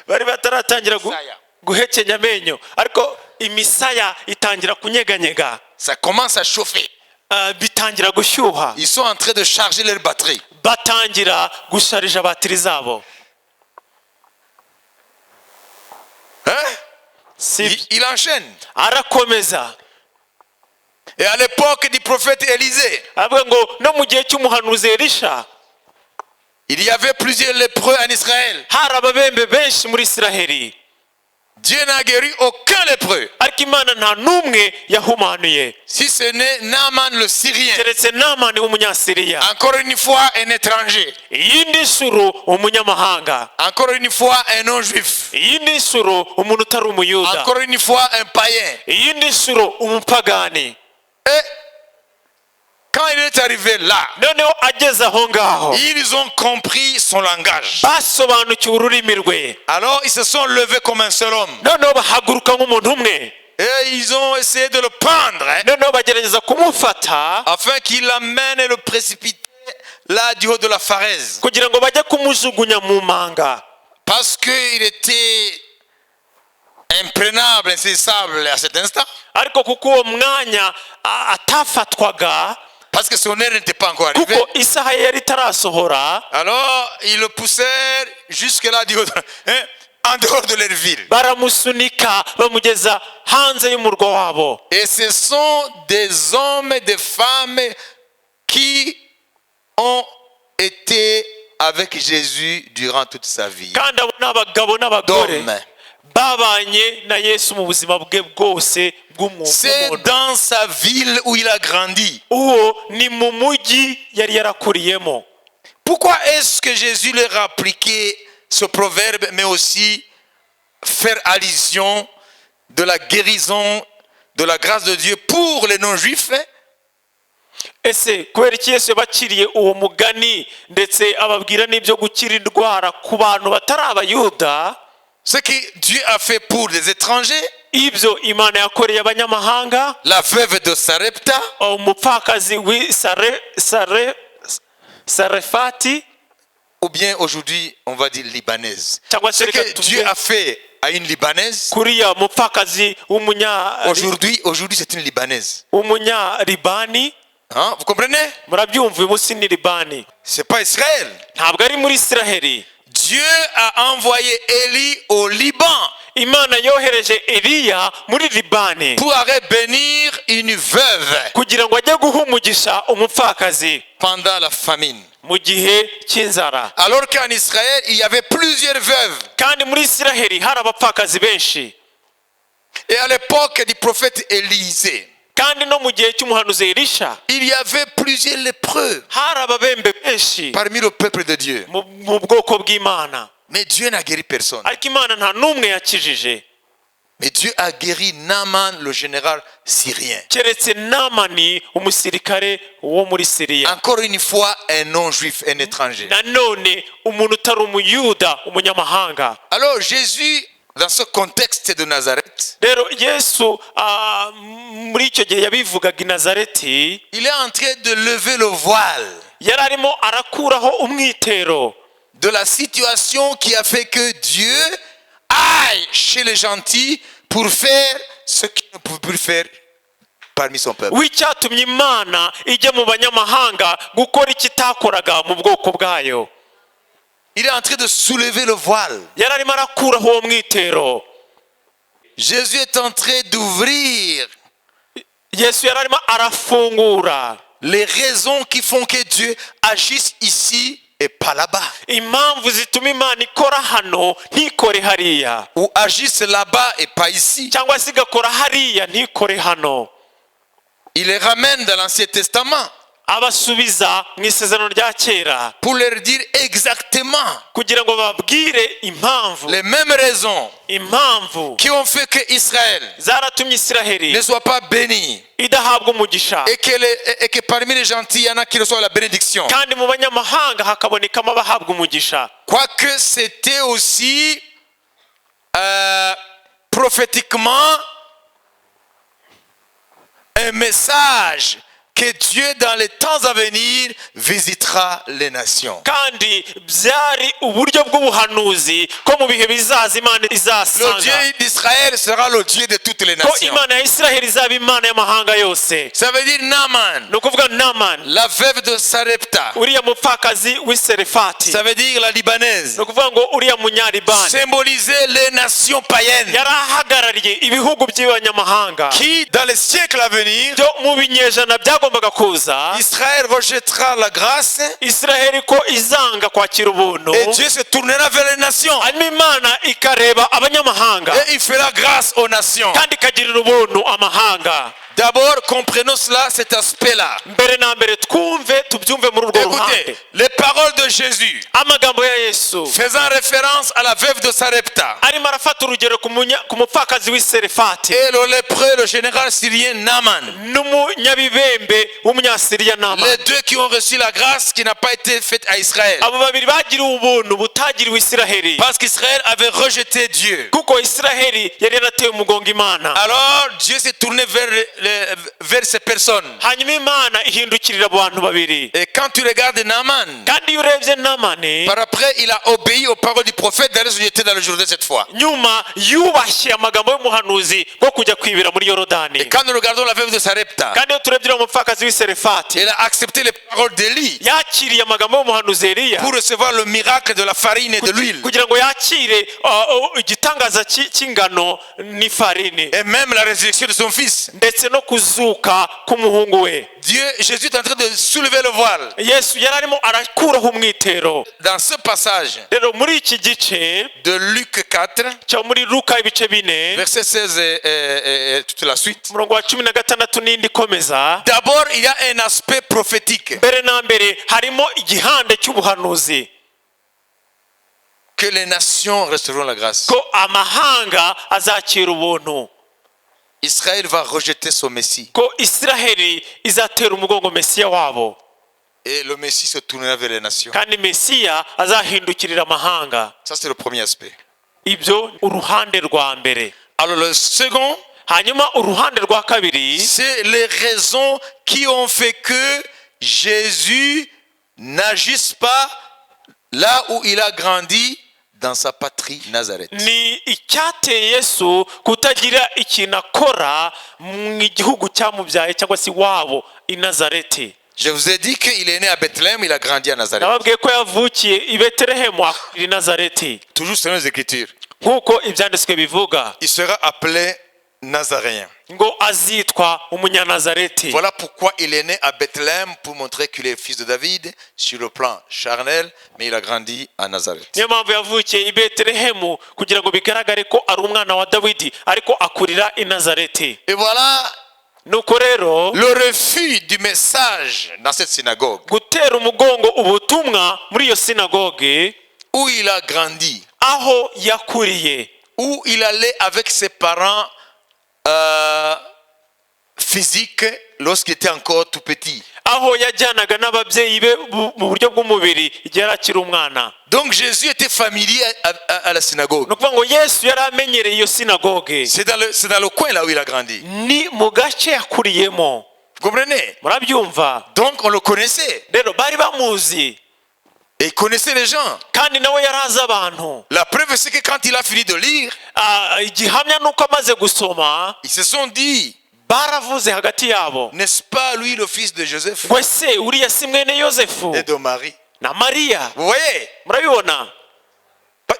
bari bataratangira gu- Misaya. Guhekenya amenyo ariko imisaya itangira kunyeganyega. Ça commence à chauffer. Ah, bitangira gushyuha. Ils sont en train de charger leur batterie. Batangira gusharija batiri zabo. Hein? Si. Il enchaîne. Arakomeza. Et à l'époque du prophète Élisée, Avuga ngo no mu gihe cy'umuhanuzi Elisha, il y avait plusieurs lépreux en Israël. Hari ababembe benshi muri Isiraheli. Dieu n'a guéri aucun lépreux, Ariko Imana nta n'umwe yahumanuye, si ce n'est Naaman le Syrien. Keretse Namani w'Umunyasiriya. Encore une fois, un étranger. Iyindi nshuro umunyamahanga. Encore une fois, un non-juif. Iyindi nshuro umuntu utari Umuyuda. Encore une fois, un païen. Iyindi nshuro umupagani. Et quand il est arrivé là, Noneho ageze aho ngaho, ils ont compris son langage. Basobanukiwe ururimi rwe. Alors ils se sont levés comme un seul homme. Noneho bahaguruka nk'umuntu umwe. Et ils ont essayé de le prendre, hein, Noneho bagerageza kumufata, afin qu'il l'amène et le précipite là du haut de la falaise. Kugira ngo bajye kumujugunya mu manga. Parce qu'il était imprenable, insaisissable à cet instant. Ariko kuko uwo mwanya a- atafatwaga. Parce que son heure n'était pas encore arrivée. Kuko isaha ye yari itarasohora. Alors ils le poussèrent jusque là du haut hein, en dehors de leur ville. Baramusunika bamugeza hanze y'umurwa wabo. Et ce sont des hommes et des femmes qui ont été avec Jésus durant toute sa vie. Kandi abo ni abagabo n'abagore D'hommes. Babanye na Yesu mu buzima bwe bwose C'est bw'umuntu. Dans sa ville où il a grandi. Uwo ni mu mujyi yari yarakuriyemo. Pourquoi est-ce que Jésus leur a appliqué ce proverbe, mais aussi faire allusion de la guérison, de la grâce de Dieu pour les non-juifs? Ese kubera iki Yesu yabaciriye uwo mugani ndetse ababwira n'ibyo gukira indwara ku bantu batari Abayuda? Ce que Dieu a fait pour les étrangers, Ibyo Imana yakoreye abanyamahanga, la veuve de Sarepta, umupfakazi w'i Sare Sare Sarefati, ou bien aujourd'hui, on va dire libanaise. Cyangwa se Ce que reka tuvuge Dieu a fait à une Libanaise, kuriya mupfakazi w'umunya aujourd'hui, c'est une Libanaise. W'umunyalibani. Hein? Vous comprenez? Murabyumva, uyu munsi ni Libani. C'est pas Israël. Ntabwo ari muri Isiraheli. Dieu a envoyé Élie au Liban Imana yohereje Eliya muri Libani pour aller bénir une veuve kugira ngo ajye guha umugisha umupfakazi pendant la famine. Mu gihe cy'inzara. Alors qu'en Israël, il y avait plusieurs veuves. Kandi muri Isiraheli hari abapfakazi benshi. Et à l'époque du prophète Élisée, Kandi no mu gihe cy'umuhanuzi Elisha, il y avait plusieurs lépreux hari ababembe benshi parmi le peuple de Dieu. mu bwoko bw'Imana. Mais Dieu n'a guéri personne. Ariko Imana nta n'umwe yakijije. Mais Dieu a guéri Naaman, le général syrien. Keretse Namani umusirikare wo muri Siriya. Encore une fois, un non-juif, un étranger. Nanone umuntu utari Umuyuda, umunyamahanga. Alors Jésus, dans ce contexte de Nazareth, Rero Yesu muri icyo gihe yabivugaga i Nazareti, il est en train de lever le voile yari arimo arakuraho umwitero de la situation qui a fait que Dieu aille chez les gentils pour faire ce qu'il ne pouvait plus faire parmi son peuple. W'icyatumye Imana ijya mu banyamahanga gukora icyo itakoraga mu bwoko bwayo. Il est en train de soulever le voile. Yari arimo arakuraho uwo mwitero. Jésus est en train d'ouvrir Yesu yari arimo arafungura les raisons qui font que Dieu agisse ici et pas là-bas. Impamvu zituma Imana ikora hano ntikore hariya. Ou agisse là-bas et pas ici. Cyangwa se igakora hariya ntikore hano. Il les ramène dans l'Ancien Testament Abasubiza mu Isezerano rya Kera pour leur dire exactement kugira ngo bababwire impamvu, les mêmes raisons impamvu qui ont fait que Israël zaratumye Isiraheli ne soit pas béni idahabwa umugisha et que parmi les gentils, il y en a qui reçoivent la bénédiction. Kandi mu banyamahanga hakabonekamo abahabwa umugisha. Quoique c'était aussi prophétiquement un message que Dieu, dans les temps à venir, visitera les nations. Kandi byari uburyo bw'ubuhanuzi ko mu bihe bizaza Imana Le izasanga Dieu d'Israël sera le Dieu de toutes les ko nations. Imana ya Isiraheli izaba Imana y'amahanga yose. Ça veut dire Naaman, Ni ukuvuga Namani, la veuve de Sarepta. uriya mupfakazi w'i Serefati. Ça veut dire la Libanaise. Ni ukuvuga ngo uriya Munyalibani Symboliser les nations païennes yari ahagarariye ibihugu by'abanyamahanga qui, dans les siècles à venir, byo mu binyejana byagombaga kuza, Israël rejettera la grâce Isiraheli ko izanga kwakira ubuntu, et Dieu se tournera vers les nations. Hanyuma Imana ikareba abanyamahanga Et il fera grâce aux nations. Kandi ikagirira ubuntu amahanga. D'abord, comprenons cela, cet aspect-là. Mbere na mbere twumve tubyumve muri urwo ruhande. Écoutez, les paroles de Jésus Amagambo ya Yesu faisant référence à la veuve de Sarepta arimo arafata urugero ku mupfakazi w'i Serefati et le lépreux, le général syrien Naaman. N'umunyabibembe w'Umunyasiriya Nama. Les deux qui ont reçu la grâce qui n'a pas été faite à Israël. Abo babiri bagiriwe ubuntu butagiriwe Isiraheli. Parce qu'Israël avait rejeté Dieu. Kuko Isiraheli yari yarateye umugongo Imana. Alors Dieu s'est tourné vers ces personnes. Hanyuma Imana ihindukirira abo bantu babiri. Et quand tu regardes Naaman, Kandi iyo urebye Namani, par après il a obéi aux paroles du prophète d'aller se jeter dans le Jourdain cette fois. Nyuma yubashye amagambo y'umuhanuzi bwo kujya kwibira muri Yorodani. Et quand nous regardons la veuve de Sarepta, Kandi iyo turebye uriya mupfakazi w'i Serefati, elle a accepté les paroles d'Élie yakiriye amagambo y'umuhanuzi Eliya pour recevoir le miracle de la farine et de l'huile. Kugira ngo yakire igitangaza cy'ingano n'ifarini Et même la résurrection de son fils. Ndetse no kuzuka k'umuhungu we. Dieu, Jésus est en train de soulever le voile. Yesu yari arimo arakuraho umwitero. Dans ce passage Rero muri iki gice de Luc 4, cyo muri Luka ibice 4, verset 16 et toute la suite. Umurongo wa 16 n'indi ikomeza. D'abord, il y a un aspect prophétique Mbere na mbere harimo igihande cy'ubuhanuzi que les nations recevront la grâce. Ko amahanga azakira ubuntu. Israël va rejeter son Messie. Ko Isiraheli izatera umugongo Mesiya wabo. Et le Messie se tournera vers les nations. Kandi Mesiya azahindukirira amahanga. Ça, c'est le premier aspect. Ibyo uruhande rwa mbere. Alors, le second, Hanyuma uruhande rwa kabiri, c'est les raisons qui ont fait que Jésus n'agisse pas là où il a grandi, dans sa patrie, Nazareth. Ni icyateye Yesu kutagira ikintu akora mu gihugu cyamubyaye cyangwa se iwabo i Nazareti. Je vous ai dit qu'il est né à Bethléem, il a grandi à Nazareth. Nababwiye ko yavukiye i Betelehemu akurira i Nazareti. Toujours selon les Écritures. Nk'uko ibyanditswe bivuga. Il sera appelé Nazaréen. Ngo azitwa umunyanazareti. Voilà pourquoi il est né à Bethléem, pour montrer qu'il est fils de David sur le plan charnel, mais il a grandi à Nazareth. Niyo mpamvu yavukiye i Betelehemu kugira ngo bigaragare ko ari umwana wa Dawidi ariko akurira i Nazareti. Et voilà Nuko rero le refus du message dans cette synagogue gutera umugongo ubutumwa muri iyo sinagoge où il a grandi, aho yakuriye, où il allait avec ses parents physiques lorsqu'il était encore tout petit. Aho yajyanaga n'ababyeyi be mu buryo bw'umubiri igihe yari akiri umwana. Donc Jésus était familier à la synagogue. Ni ukuvuga ngo Yesu yari amenyereye iyo sinagoge. C'est dans le coin là où il a grandi. Ni mu gace yakuriyemo. Vous comprenez? Murabyumva? Donc on le connaissait. Rero bari bamuzi. Et il connaissait les gens. Kandi nawe yari azi abantu. La preuve, c'est que quand il a fini de lire, Ah, igihamya ni uko amaze gusoma, ils se sont dit, baravuze hagati yabo, n'est-ce pas lui le fils de Joseph ngo ese uriya si mwene Yosefu et de Marie? Na Mariya? Vous voyez? Murabibona?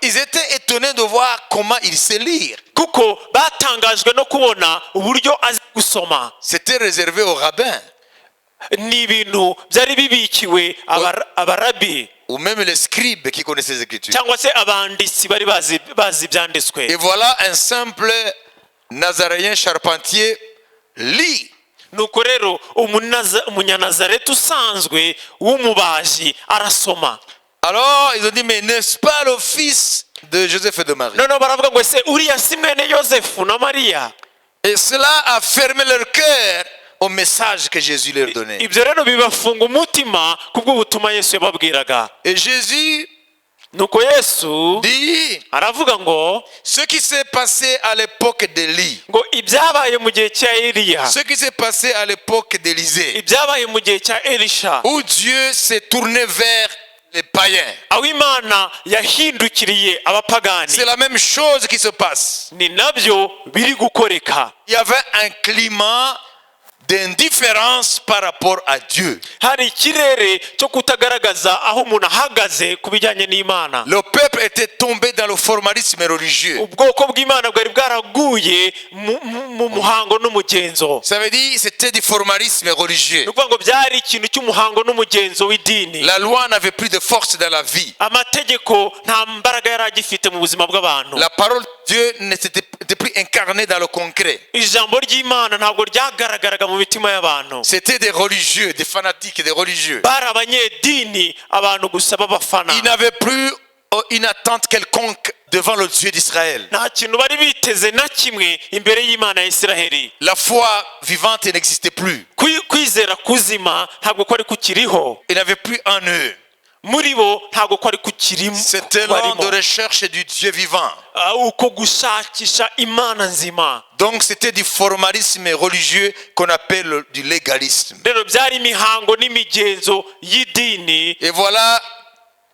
Ils étaient étonnés de voir comment il sait lire. Kuko batangajwe no kubona uburyo azi gusoma. C'était réservé aux rabbins Ni ibintu byari bibikiwe abarabi ou même les scribes qui connaissaient les Écritures. Cyangwa se abanditsi bari bazi ibyanditswe. Et voilà un simple Nazaréen charpentier lit. Nuko rero umunyanazareti usanzwe w'umubaji arasoma. Alors ils ont dit, mais n'est-ce pas le fils de Joseph et de Marie? Noneho baravuga ngo ese uriya si mwene Yosefu na Mariya? Et cela a fermé leur cœur au message que Jésus leur donnait. Ibyo rero bibafunga umutima kubw'ubutumwa Yesu yababwiraga. Et Jésus Nuko Yesu dit, aravuga ngo ce qui s'est passé à l'époque d'Élie, ngo ibyabaye mu gihe cya Eliya, ce qui s'est passé à l'époque d'Élisée, ibyabaye mu gihe cya Elisha, où Dieu s'est tourné vers les païens. Aho Imana yahindukiriye abapagani. C'est la même chose qui se passe. Ni nabyo biri gukoreka. Il y avait un climat d'indifférence par rapport à Dieu. Hari ikirere cyo kutagaragaza aho umuntu ahagaze ku bijyanye n'Imana. Le peuple était tombé dans le formalisme religieux. Ubwoko bw'Imana bwari bwaraguye mu muhango n'umugenzo. Ça veut dire c'était du formalisme religieux. Ni ukuvuga ngo byari ikintu cy'umuhango n'umugenzo w'idini. La loi n'avait plus de force dans la vie. Amategeko nta mbaraga yari agifite mu buzima bw'abantu. La parole de Dieu n'était était plus incarnée dans le concret. Ijambo ry'Imana ntabwo ryagaragaraga mu mitima y'abantu. C'était des religieux, des fanatiques, des religieux. Bari abanyedini abantu gusa b'abafana. Ils n'avaient plus une attente quelconque devant le Dieu d'Israël. Nta kintu bari biteze na kimwe imbere y'Imana ya Isiraheli. La foi vivante n'existait plus. Kwizera kuzima ntabwo kwari kukiriho. Il n'avait plus en eux. Muri bo ntabwo kwari kukirimo C'était l'an barimo. de recherche du Dieu vivant. Ah, uko gushakisha Imana nzima. Donc c'était du formalisme religieux qu'on appelle du légalisme. Rero byari imihango n'imigenzo y'idini. Et voilà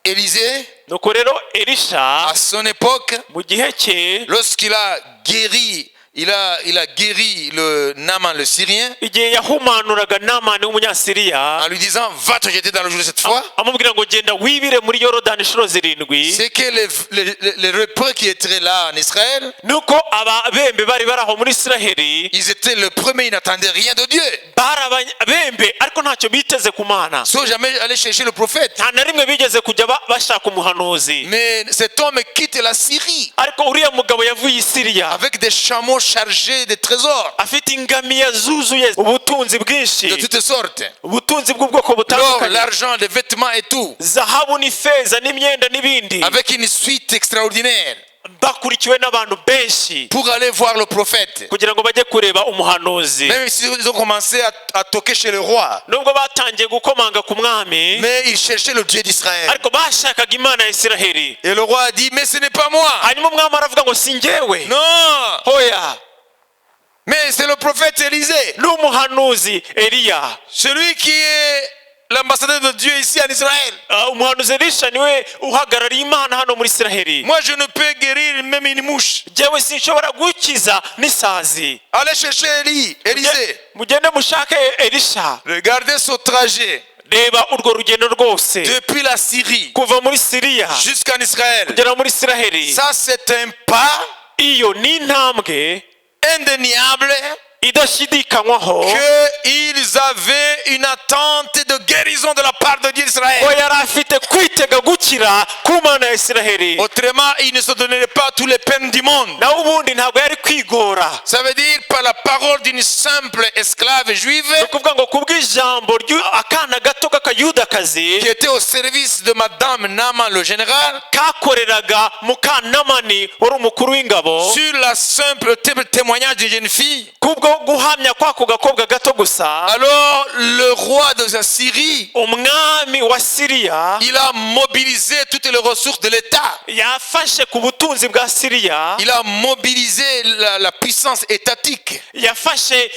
Élisée, Nuko rero Elisha, à son époque, mu gihe cye, lorsqu'il a guéri il a guéri le Naaman le Syrien, Igihe yahumanuraga Namani w'umunyasiriya, en lui disant: «Va te jeter dans le Jourdain sept fois», amubwira ngo genda wibire muri Yorodani inshuro zirindwi, c'est que les lépreux qui étaient là en Israël, nuko ababembe bari bari aho muri Isiraheli, ils étaient le premier, ils n'attendaient rien de Dieu. Bari ababembe ariko ntacyo biteze ku Mana. Ils sont jamais allés chercher le prophète. Nta na rimwe bigeze kujya bashaka umuhanuzi. Mais cet homme quitte la Syrie Ariko uriya mugabo yavuye i Siriya avec des chameaux chargés de trésors afite ingamiya zuzuye ubutunzi bwinshi, de toutes sortes. Ubutunzi bw'ubwoko L'or, butandukanye, l'argent, les vêtements et tout. Zahabu n'ifeza n'imyenda n'ibindi, Avec une suite extraordinaire bakurikiwe n'abantu benshi pour aller voir le prophète. Kugira ngo bajye kureba umuhanuzi. Même s'ils ont commencé à toquer chez le roi, Nubwo batangiye gukomanga ku mwami, mais ils cherchaient le Dieu d'Israël. Ariko bashakaga Imana ya Isiraheli. Et le roi a dit: «Mais ce n'est pas moi.» Hanyuma umwami aravuga ngo si njyewe. «Non, Hoya. Mais c'est le prophète Élisée.» Ni umuhanuzi Eliya. Celui qui est l'ambassadeur de Dieu ici en Israël. Ah, umuhanuzi Elisha niwe uhagarariye Imana hano muri Isiraheli. Moi, je ne peux guérir même une mouche. Njyewe sinshobora gukiza n'isazi. Allez chercher Élie, Élisée.» Mugende mushake Elisha. Regardez ce trajet Reba urwo rugendo rwose depuis la Syrie kuva muri Siriya jusqu'en Israël. Kugera muri Isiraheli. Ça, c'est un pas Iyo ni intambwe indéniable idashidikanywaho qu'ils avaient une attente de guérison de la part de Dieu ko d'Israël. Yari afite kwitega gukira ku Mana ya Isiraheli. Autrement, ils ne se donneraient pas toutes les peines du monde. Naho ubundi ntabwo yari kwigora. Ça veut dire par la parole d'une simple esclave juive Ni ukuvuga ngo kubw'ijambo ry'akana gato k'akayudakazi qui était au service de Madame Naaman le général, kakoreraga mukanamani wari umukuru w'ingabo, sur la simple témoignage d'une jeune fille. Kubwo guhamya kw'ako gakobwa gato gusa, Alors le roi de la Syrie, umwami wa Siriya, il a mobilisé toutes les ressources de l'État. Yafashe ku butunzi bwa Siriya. Il a mobilisé la puissance étatique. Yafashe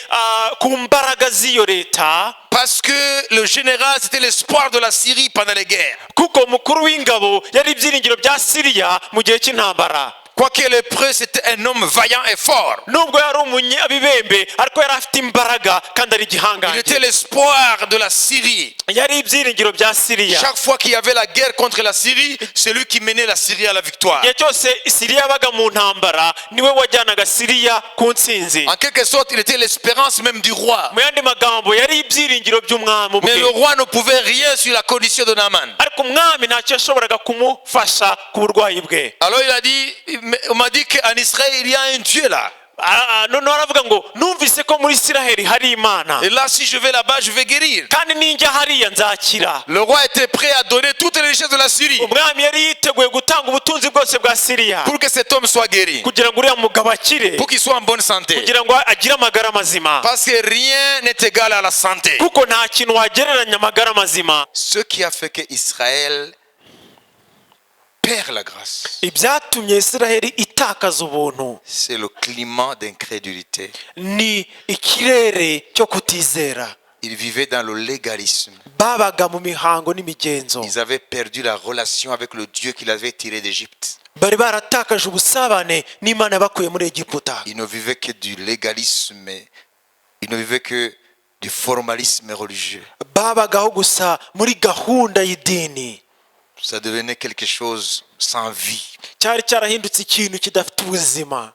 ku mbaraga z'iyo leta. Parce que le général, c'était l'espoir de la Syrie pendant les guerres. Kuko umukuru w'ingabo yari ibyiringiro bya Siriya mu gihe cy'intambara. Quoique lépreux, c'était un homme vaillant et fort. Nubwo yari umunyabibembe ariko yari afite imbaraga kandi ari Il igihangange. Était l'espoir de la Syrie. Yari ibyiringiro bya Siriya. Chaque fois qu'il y avait la guerre contre la Syrie, c'est lui qui menait la Syrie à la victoire. Igihe cyose Siriya yabaga mu ntambara niwe wajyanaga Siriya ku ntsinzi. En quelque sorte, il était l'espérance même du roi. Mu yandi magambo yari ibyiringiro by'umwami ubwe. Mais le roi ne pouvait rien sur la condition de Naaman. Ariko umwami ntacyo yashoboraga kumufasha ku burwayi bwe. Alors il a dit: «Mais on m'a dit qu'en Israël, il y a un Dieu là.» Ah, ah, noneho aravuga ngo numvise ko muri Isiraheli hari Imana. «Et là, si je vais là-bas, je vais guérir.» Kandi ninjya hariya nzakira. Le roi était prêt à donner toutes les richesses de la Syrie Umwami yari yiteguye gutanga ubutunzi bwose bwa Siriya pour que cet homme soit guéri, kugira ngo uriya mugabo akire, pour qu'il soit en bonne santé. Kugira ngo agire amagara mazima. Parce que rien n'est égal à la santé. Kuko nta kintu wagereranya amagara mazima. Ce qui a fait que Israël perd la grâce, Ibyatumye Isiraheli itakaza ubuntu, c'est le climat d'incrédulité. Ni ikirere cyo kutizera. Ils vivaient dans le légalisme. Babaga mu mihango n'imigenzo. Ils avaient perdu la relation avec le Dieu qui les avait tirés d'Égypte. Bari baratakaje ubusabane n'Imana bakuye muri Egiputa. Ils ne vivaient que du légalisme. Ils ne vivaient que du formalisme religieux. Babagaho gusa muri gahunda y'idini. Ça devenait quelque chose sans vie. Cyari cyarahindutse ikintu kidafite ubuzima.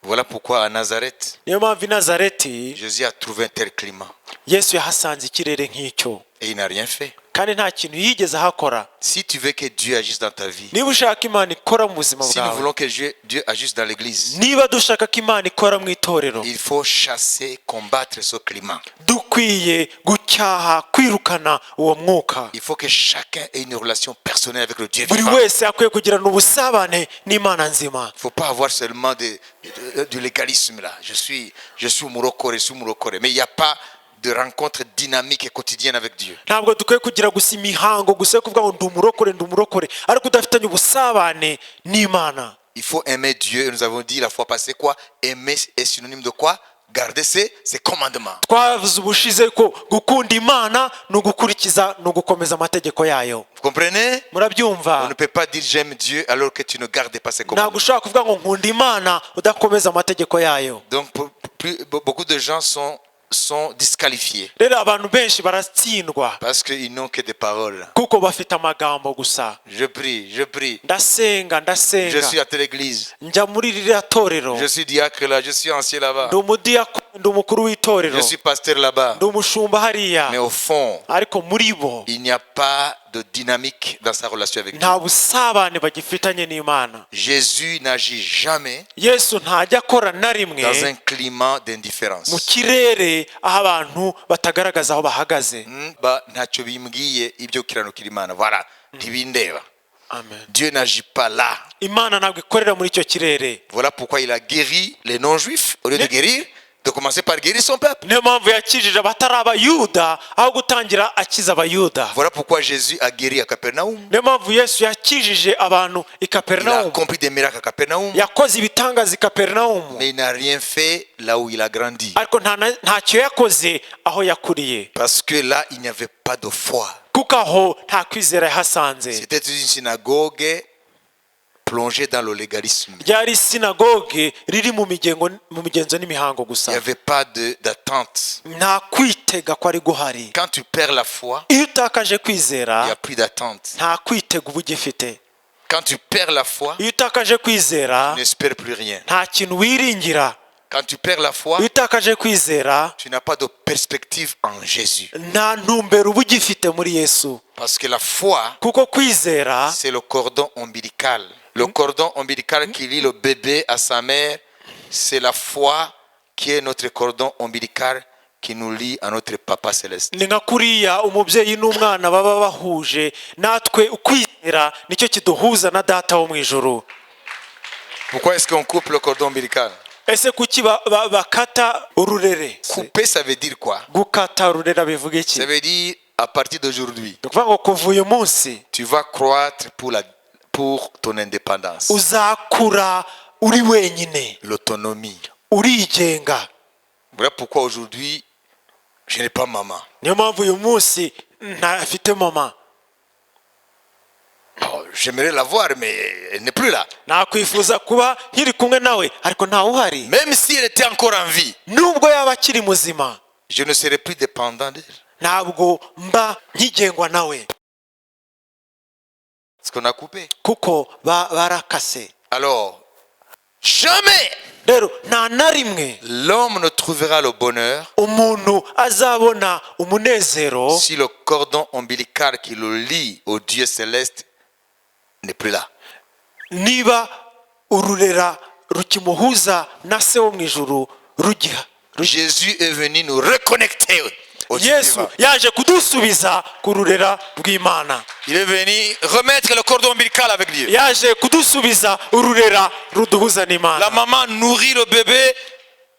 Voilà pourquoi à Nazareth, Niyo mpamvu i Nazareti, Jésus a trouvé un tel climat. Yesu yahasanze ikirere nk'icyo. Et il n'a rien fait. Kandi nta kintu yigeze ahakora. Si tu veux que Dieu agisse dans ta vie, Niba ushaka Imana ikora mu buzima si nous bwawe, voulons que Dieu agisse dans l'église, niba dushaka ko Imana ikora mu itorero, il faut chasser, combattre ce climat. Dukwiye gucyaha kwirukana uwo mwuka. Il faut que chacun ait une relation personnelle avec le Dieu Buri vivant. Wese akwiye kugirana ubusabane n'Imana nzima. Il ne faut pas avoir seulement du légalisme là. Je suis Murokore, je suis Murokore. Mais il n'y a pas de rencontre dynamique et quotidienne avec Dieu. Ntabwo dukwiye kugira gusa imihango gusa yo kuvuga ngo ndi umurokore ndi umurokore ariko udafitanye ubusabane n'Imana. Il faut aimer Dieu. Et nous avons dit la fois passée quoi? Aimer est synonyme de quoi? Garder ses commandements. Twavuze ubushize ko gukunda Imana ni ugukurikiza, ni ugukomeza amategeko yayo. Vous comprenez? Murabyumva? On ne peut pas dire j'aime Dieu alors que tu ne gardes pas ses Ntabwo commandements. ushobora kuvuga ngo nkunda Imana udakomeza amategeko yayo. Donc, beaucoup de gens sont disqualifiés Rero abantu benshi baratsindwa parce qu'ils n'ont que des paroles. Kuko bafite amagambo gusa. Je prie, je prie. Ndasenga, Je ndasenga. suis à telle église. Njya muri ririya torero. Je suis diacre là, je suis ancien là-bas. Ndi umudiyakoni, ndi umukuru w'itorero. Je suis pasteur là-bas. Ndi umushumba hariya. Mais au fond, Ariko muri bo il n'y a pas de dynamique dans sa relation avec Dieu. Nta busabane bagifitanye n'Imana. Jésus n'agit jamais Yesu ntajya akora na rimwe dans un climat mu d'indifférence. Kirere aho abantu batagaragaza aho bahagaze. Ba ntacyo bimbwiye ibyo gukiranukira Imana, voilà, ntibindeba. Amen. Dieu n'agit pas là. Imana ntabwo ikorera muri icyo kirere. Voilà pourquoi il a guéri les non-juifs au lieu de guérir, de commencer par guérir son peuple. Niyo mpamvu yakijije abatari Abayuda aho gutangira akiza Abayuda. Voilà pourquoi Jésus a guéri à Capernaum. Niyo mpamvu Yesu yakijije abantu i Il a Kaperinawumu. Accompli des miracles à Capernaum, Yakoze ibitangaza i Kaperinawumu. Mais il n'a rien fait là où il a grandi. Ariko nta na- ntacyo yakoze aho yakuriye. Parce que là, il n'y avait pas de foi. Kuko aho nta kwizera yahasanze. C'était une synagogue plongée dans le légalisme. Ryari sinagoge riri mu migengo, mu migenzo n'imihango Il gusa. n'y avait pas d'attente. Nta kwitega kwari guhari. Quand tu perds la foi, Iyo utakaje kwizera il n'y a plus d'attente. Nta kwitega uba ugifite. Quand tu perds la foi, Iyo utakaje kwizera tu n'espères plus rien. Nta kintu wiringira. Quand tu perds la foi, Iyo utakaje kwizera tu n'as pas de perspective en Jésus. Nta ntumbero uba ugifite muri Yesu. Parce que la foi, Kuko kwizera c'est le cordon ombilical. Le cordon ombilical qui lie le bébé à sa mère, c'est la foi qui est notre cordon ombilical qui nous lie à notre Papa céleste. Ni nka kuriya umubyeyi n'umwana baba bahuje, natwe ukwizera nicyo kiduhuza na Data wo mu ijuru. Pourquoi est-ce qu'on coupe le cordon ombilical? Ese kuki bakata ururere? Couper, ça veut dire quoi? Gukata ururera bivuga iki? Ça veut dire, à partir d'aujourd'hui, Ni ukuvuga ngo kuva uyu munsi tu vas croître pour ton indépendance. Uzakura uri wenyine. L'autonomie. Urigenga. Voilà pourquoi aujourd'hui, je n'ai pas maman. Niyo mpamvu uyu munsi ntafite mama. Bon, j'aimerais la voir, mais elle n'est plus là. Nakwifuza kuba nkiri kumwe nawe ariko ntawe uhari. Même si elle était encore en vie, Nubwo yaba akiri muzima je ne serais plus dépendant d'elle. Ntabwo mba nkigengwa nawe. Ce qu'on a coupé. Kuko barakase. Alors, jamais Rero nta na rimwe l'homme ne trouvera le bonheur umuntu azabona umunezero si le cordon ombilical qui le lie au Dieu céleste n'est plus là. Niba ururera rukimuhuza na Se wo mu ijuru rugiha. Jésus est venu nous reconnecter au Dieu Yesu vivant. Yaje kudusubiza ku rurera rw'Imana. Il est venu remettre le cordon ombilical avec Dieu. Yaje kudusubiza ururera ruduhuza n'Imana. La maman nourrit le bébé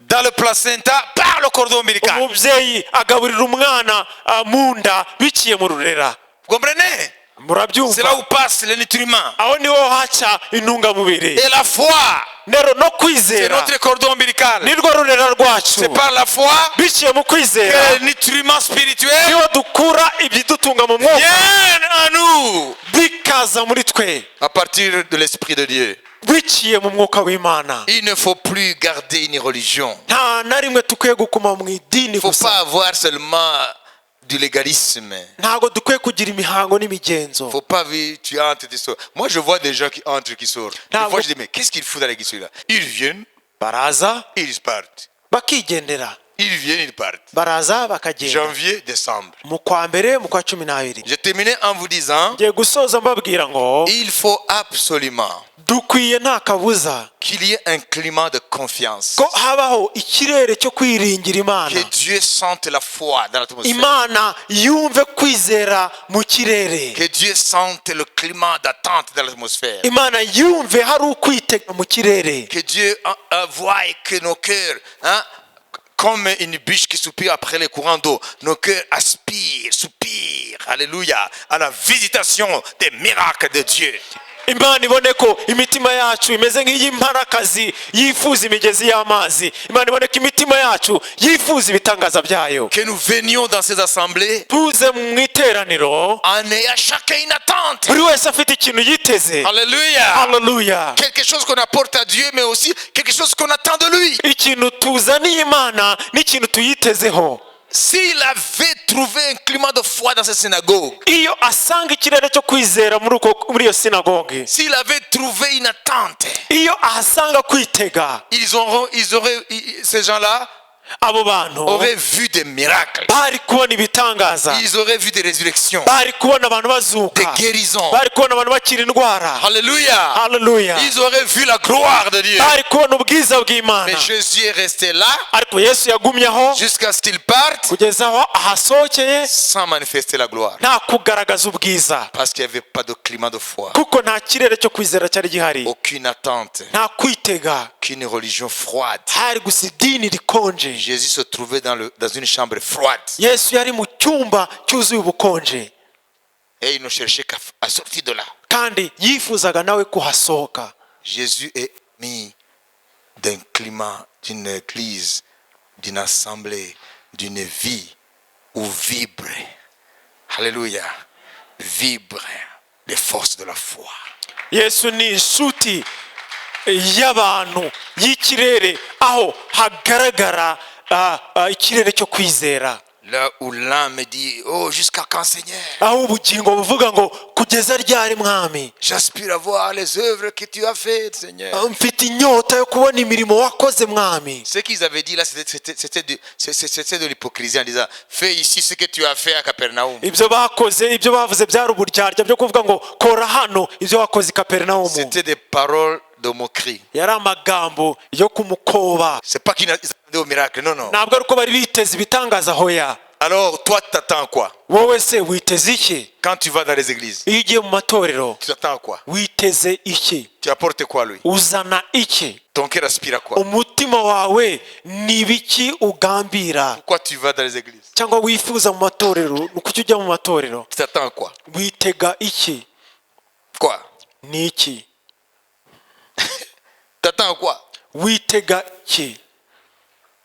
dans le placenta par le cordon ombilical. Umubyeyi agaburira umwana mu nda biciye mu rurera. Vous comprenez? Murabyumva? C'est là où passent les nutriments. Aho niho haca intungamubiri. Et la foi, Rero no c'est kwizera notre cordon ombilical. Nirwo rurera rwacu. C'est par la foi Biciye mu kwizera que les nutriments spirituels niho dukura ibidutunga mu mwuka viennent à nous bikaza muri twe à partir de l'Esprit de Dieu. Biciye mu mwuka w'Imana. Il ne faut plus garder une religion. Nta na rimwe dukwiye gukuma mu idini Il ne faut gusa. pas avoir seulement du légalisme. Ntabwo dukwiye kugira imihango n'imigenzo. Il ne faut pas vivre, tu entres, tu sors. Moi, je vois des gens qui entrent, qui sortent. Des Non, fois, je dis, mais qu'est-ce qu'ils foutent dans l'église là? Ils viennent, Baraza ils partent. Bakigendera. Ils viennent, ils partent. Baraza bakagenda. Janvier, décembre. Mu kwa mbere, mu kwa 12. J'ai terminé en vous disant, Ngiye gusoza mbabwira ngo il faut absolument dukwiye nta kabuza qu'il y ait un climat de confiance. Ko habaho ikirere cyo kwiringira Imana. Que Dieu sente la foi dans l'atmosphère. Imana yumve kwizera mu kirere. Que Dieu sente le climat d'attente dans l'atmosphère. Imana yumve hari ukwitega mu kirere. Que Dieu voie que nos cœurs, hein, comme une biche qui soupire après les courants d'eau, nos cœurs aspirent, soupirent, alléluia, à la visitation des miracles de Dieu. Imana ibone ko imitima yacu imeze nk'iy'imparakazi yifuza imigezi y'amazi. Imana ibone ko imitima yacu yifuza ibitangaza byayo. Que nous venions dans ces assemblées Tuze mu iteraniro en ayant chacun une attente. Buri wese afite ikintu yiteze. Alléluia. Haleluya. Quelque chose qu'on apporte à Dieu, mais aussi quelque chose qu'on attend de lui. Ikintu tuzaniye Imana n'ikintu tuyitezeho. S'il avait trouvé un climat de foi dans cette synagogue, Iyo asanga ikirere cyo kwizera muri uko muri iyo sinagogi, s'il avait trouvé une attente, iyo ahasanga kwitega, ils auraient, ces gens-là abo bantu auraient vu des miracles. Bari kubona ibitangaza. Ils auraient vu des résurrections, Bari kubona abantu bazuka, des guérisons. Bari kubona abantu bakira indwara. Alléluia. Haleluya. Ils auraient vu la gloire de Dieu. Bari kubona ubwiza bw'Imana. Mais Jésus est resté là Ariko Yesu yagumye aho jusqu'à ce qu'il parte kugeza aho ahasohokeye sans manifester la gloire. Nta kugaragaza ubwiza. Parce qu'il n'y avait pas de climat de foi. Kuko nta kirere cyo kwizera cyari gihari. Aucune attente. Nta kwitega. Qu'une religion froide. Hari gusa idini rikonje. Jésus se trouvait dans une chambre froide. Yesu yari mu cyumba cyuzuye ubukonje. Et il ne cherchait qu'à à sortir de là. Kandi yifuzaga nawe kuhasohoka. Jésus est mis d'un climat, d'une église, d'une assemblée, d'une vie où vibre, alléluia, vibre les forces de la foi. Yesu ni inshuti y'abantu y'ikirere aho hagaragara ikirere cyo kwizera. Là où l'âme dit, oh, jusqu'à quand, Seigneur? Aho ubugingo buvuga ngo kugeza ryari Mwami? J'aspire à voir les œuvres que tu as faites, Seigneur. Mfite inyota yo kubona imirimo wakoze Mwami. Ce qu'ils avaient dit là, c'était de l'hypocrisie en disant, fais ici ce que tu as fait à Capernaum. Ibyo bakoze ibyo bavuze byari uburyarya byo kuvuga ngo kora hano ibyo wakoze i Kaperinawumu. C'était des paroles de moquerie. Yari amagambo yo kumukoba. C'est pas qu'ils attendaient au miracle, non, non. Ntabwo ari uko bari biteze ibitangaza hoya. Alors, toi, tu t'attends à quoi? Wowe se witeze iki? Quand tu vas dans les églises, Iyo ugiye mu matorero, tu t'attends à quoi? Witeze iki? Tu apportes quoi, lui? Uzana iki? Ton cœur aspire à quoi? Umutima wawe ni ibiki ugambira? Pourquoi tu vas dans les églises? Cyangwa wifuza mu matorero ni ukuki ujya mu matorero? Tu t'attends à quoi? Witega iki? Quoi? Ni iki? Tu t'attends à quoi? Witega iki?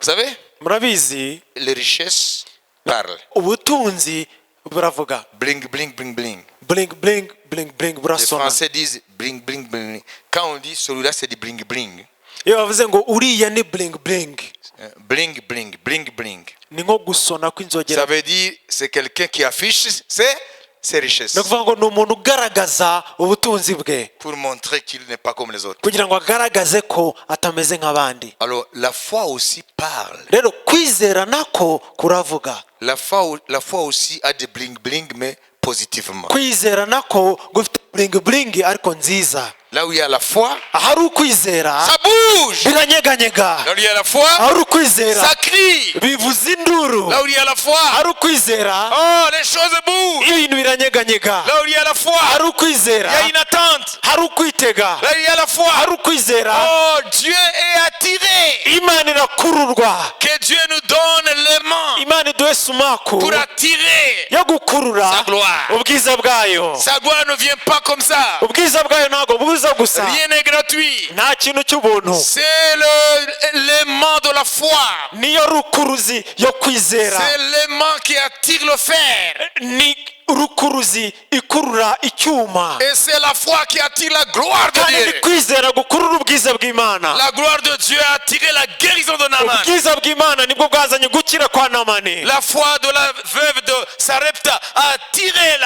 Vous savez, Murabizi, les richesses parlent. Ubutunzi buravuga. Bling, bling, bling, bling. Bling bling bling bling Les burasona. Français disent bling, bling, bling. Quand on dit celui-là, c'est du bling, bling. Iyo bavuze ngo uriya ni bling bling, Hein, bling, bling, bling, bling. Ni nko gusona kw'inzogera. Ça veut dire c'est quelqu'un qui affiche ses richesses Ni ukuvuga ngo ni umuntu ugaragaza ubutunzi bwe pour montrer qu'il n'est pas comme les autres. Kugira ngo agaragaze ko atameze nk'abandi. Alors, la foi aussi parle. Rero kwizera nako kuravuga. La foi aussi a des bling bling, mais positivement. Kwizera nako gufite bling bling ariko nziza. Là où il y a la foi, Ahari ukwizera, ça bouge. Biranyeganyega. Là où il y a la foi, Ahari ukwizera, ça crie. Bivuza induru. Là où il y a la foi, Ahari ukwizera, oh, les choses bougent. Ibintu biranyeganyega. Là où il y a la foi, Ahari ukwizera, il y a une attente. Hari ukwitega. Là où il y a la foi, Hari ukwizera, oh, Dieu est attiré. Imana irakururwa. Que Dieu nous donne l'aimant Imana iduhe sumaku pour attirer yo gukurura sa gloire. Ubwiza bwayo. Sa gloire ne vient pas comme ça. Ubwiza bwayo ntabwo buza gusa. Rien n'est gratuit. Nta kintu cy'ubuntu. C'est l'aimant de la foi. Niyo rukuruzi yo kwizera. C'est l'aimant qui attire le fer. Ni rukuruzi ikurura icyuma. Et c'est la foi qui attire la gloire de Kandi ni Dieu. kwizera gukurura ubwiza bw'Imana. La gloire de Dieu a attiré la guérison de Naaman. Ubwiza bw'Imana nibwo bwazanye gukira kwa Namani. La foi de la veuve de Sarepta a attiré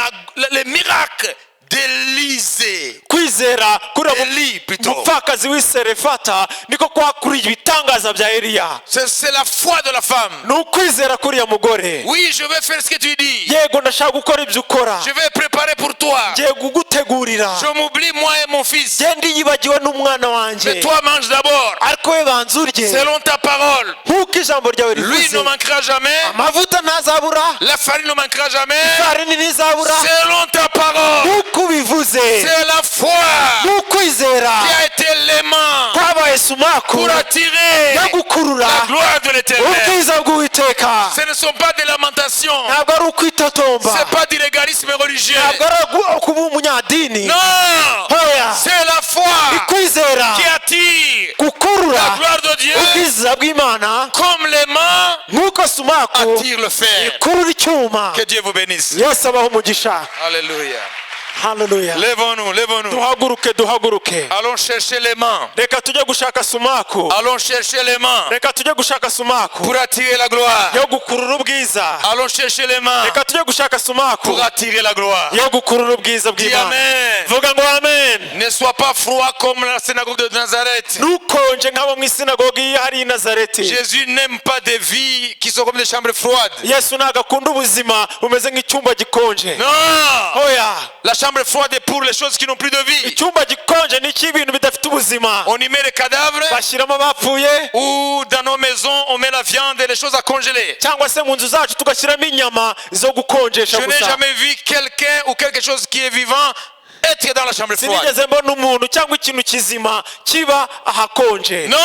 les miracles d'Élisée. Kwizera kuriya Élie plutôt. Mupfakazi w'i Serefata niko kwakuriye ibitangaza bya Eliya. C'est la foi de la femme. Ni ukwizera kuriya mugore. Oui, je vais faire ce que tu dis. Yego ndashaka gukora ibyo ukora. Je vais préparer pour toi. Ngiye kugutegurira. Je m'oublie, moi et mon fils. Ngiye ndiyibagiwe n'umwana wanjye. Mais toi, mange d'abord. Ariko we banza urye. Selon ta parole. Nk'uko ijambo ryawe L'huile rivuze. ne manquera jamais. Amavuta ntazabura. La farine ne manquera jamais. Ifarini ntizabura. Selon ta parole. Nk'uko ubivuze. C'est la foi Ni ukwizera qui a été l'aimant kwabaye Sumaku pour attirer yo gukurura la gloire de l'Éternel. Ubwiza bw'Uwiteka. Ce ne sont pas des lamentations. Ntabwo ari ukwitotomba. Ce n'est pas du légalisme religieux. Ntabwo ari kuba umunyadini. Non. Hoya. C'est la foi Kwizera qui attire gukurura la gloire de Dieu ubwiza bw'Imana comme l'aimant nk'uko sumaku attire le fer. ikurura icyuma. Que Dieu vous bénisse. Yesu abahe umugisha. Alléluia. Haleluya. Levons-nous, levons-nous. Duhaguruke, duhaguruke. Allons chercher l'aimant. Reka tujye gushaka sumaku. Allons chercher l'aimant Reka tujye gushaka sumaku pour attirer la gloire. yo gukurura ubwiza. Allons chercher l'aimant Reka tujye gushaka sumaku pour attirer la gloire. yo gukurura ubwiza Dis bw'Imana. Amen. Vuga ngo amen. Ne sois pas froid comme la synagogue de Nazareth. Ntukonje nk'abo mu isinagogi hari i Nazareti. Jésus n'aime pas des vies qui sont comme des chambres froides. Yesu ntabwo akunda ubuzima bumeze nk'icyumba gikonje. Non. Oya. La chambre froide est pour les choses qui n'ont plus de vie. Icyumba gikonje ni icy'ibintu bidafite ubuzima. On y met les cadavres Bashyiramo abapfuye ou dans nos maisons on met la viande et les choses à congeler. Cyangwa se mu nzu zacu tugashyiramo inyama zo gukonjesha Je n'ai gusa. Jamais vu quelqu'un ou quelque chose qui est vivant être dans la chambre froide. Sinigeze mbona umuntu cyangwa ikintu kizima kiba ahakonje. Non.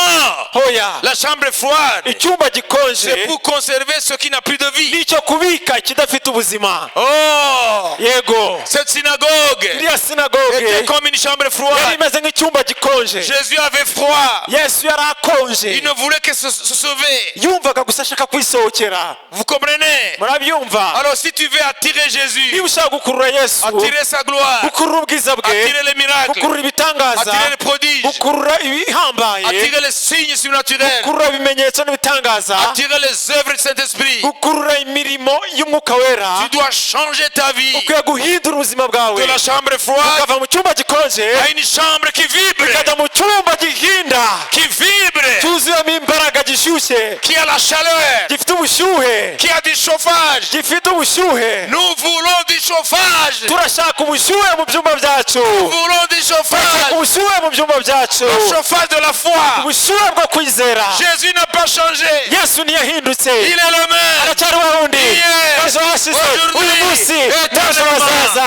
Hoya. La chambre froide, Icyumba gikonje c'est pour conserver ce qui n'a plus de vie. nicyo kubika ikidafite ubuzima. Oh. Yego. Cette synagogue Iriya sinagoge était comme une chambre yari froide. imeze nk'icyumba gikonje. Jésus avait froid. Yesu yari akonje. Il ne voulait que se sauver. Yumvaga gusa ashaka kwisohokera. Vous comprenez? Murabyumva? Alors si tu veux attirer Jésus, Niba ushaka gukurura Yesu, attirer sa gloire, gukurura ubwiza bwe, attirer les miracles, gukurura ibitangaza, attirer les prodiges, gukurura ibihambaye, attirer les signes surnaturels, gukurura ibimenyetso n'ibitangaza, attirer les œuvres du Saint-Esprit, gukurura imirimo y'Umwuka Wera, tu dois changer ta vie ukwiye guhindura ubuzima bwawe de la chambre froide ukava mu cyumba gikonje à une chambre qui vibre, ukajya mu cyumba gihinda, qui vibre, cyuzuyemo imbaraga, gishyushye, qui a la chaleur, gifite ubushyuhe, qui a du chauffage. Gifite ubushyuhe. Nous voulons du chauffage. Turashaka ubushyuhe mu byumba byacu. Nous voulons du Turashaka chauffage. Ubushyuhe mu byumba byacu. Le chauffage de la foi. Ubushyuhe bwo kwizera. Jésus n'a pas changé. Yesu ntiyahindutse. Il est le même. Aracyari wa wundi Hier, ejo hashize, aujourd'hui, uyu munsi n'ejo éternellement. hazaza.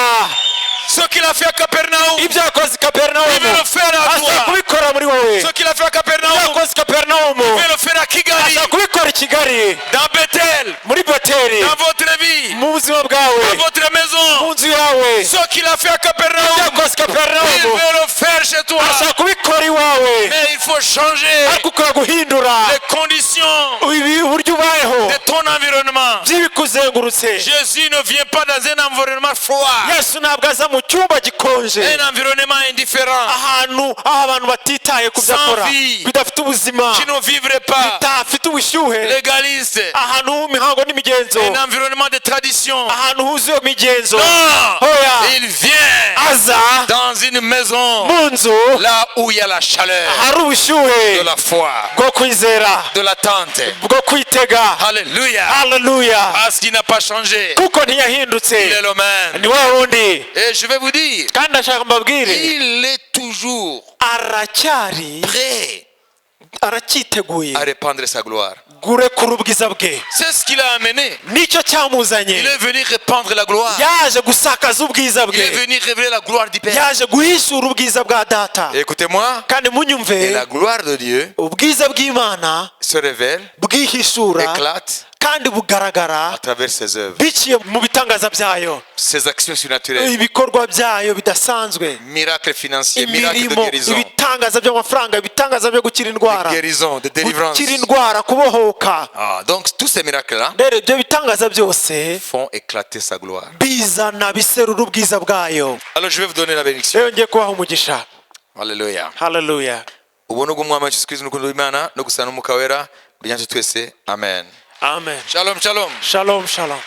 Ce qu'il a fait à Capernaum, Ibyo yakoze i il Kaperinawumu veut le faire à ashaka toi. Kubikora muri wowe. Ce qu'il a fait à Ibyo Capernaum, yakoze i Kaperinawumu il veut le faire à Kigali, ashaka kubikora i Kigali, dans Bethel, muri Beteli, dans votre vie, mu buzima bwawe, dans votre maison. Mu nzu yawe. Ce qu'il a fait à Capernaum, Ibyo yakoze i il Kaperinawumu veut le faire chez toi. ashaka kubikora iwawe. Mais il faut changer Ariko ukwiye guhindura les conditions ibi uburyo ubayeho de ton environnement. by'ibikuzengurutse. Jésus ne vient pas dans un environnement froid, Yesu ntabwo aza mu cyumba gikonje, un environnement indifférent, ahantu aho abantu batitaye ku byo Sans akora, vie. Bidafite ubuzima, qui ne vivrait pas, bitafite ubushyuhe, légaliste, ahantu h'imihango n'imigenzo, un environnement de tradition. Ahantu huzuye imigenzo. Non, Hoya. Il vient Aza dans une maison mu nzu là où il y a la chaleur ahari ubushyuhe de la foi, bwo kwizera, de l'attente. Bwo kwitega. Alléluia. Haleluya. Parce qu'il n'a pas changé. Kuko ntiyahindutse. Il est le même. Ni wa wundi. Et je vais vous dire, Kandi ndashaka mbabwire, il est toujours aracyari prêt aracyiteguye à répandre sa gloire. Gurekura ubwiza bwe. C'est ce qu'il a amené. Nicyo cyamuzanye. Il est venu répandre la gloire. Yaje gusakaza ubwiza Il est bwe. Venu révéler la gloire du Père. Yaje guhishura ubwiza bwa Data. Écoutez-moi. Kandi munyumve. Et la gloire de Dieu Ubwiza bw'Imana se révèle, bwihishura éclate kandi bugaragara à travers ses œuvres, biciye mu bitangaza byayo, ses actions surnaturelles, ibikorwa byayo bidasanzwe, miracles financiers, miracles de imirimo, guérison, ibitangaza by'amafaranga, ibitangaza byo gukira indwara, de guérison, de délivrance. Gukira indwara, kubohoka. Ah, donc tous ces miracles-là Rero ibyo bitangaza byose font éclater sa gloire. Bizana biserura ubwiza bwayo. Alors je vais vous donner la bénédiction. Rero ngiye kubaha umugisha. Alléluia. Haleluya. Ubuntu bw'Umwami wacu Yesu Kristo n'urukundo rw'Imana no gusana n'Umwuka Wera bijyane twese. Amen. Amen. Shalom, shalom. Shalom, shalom.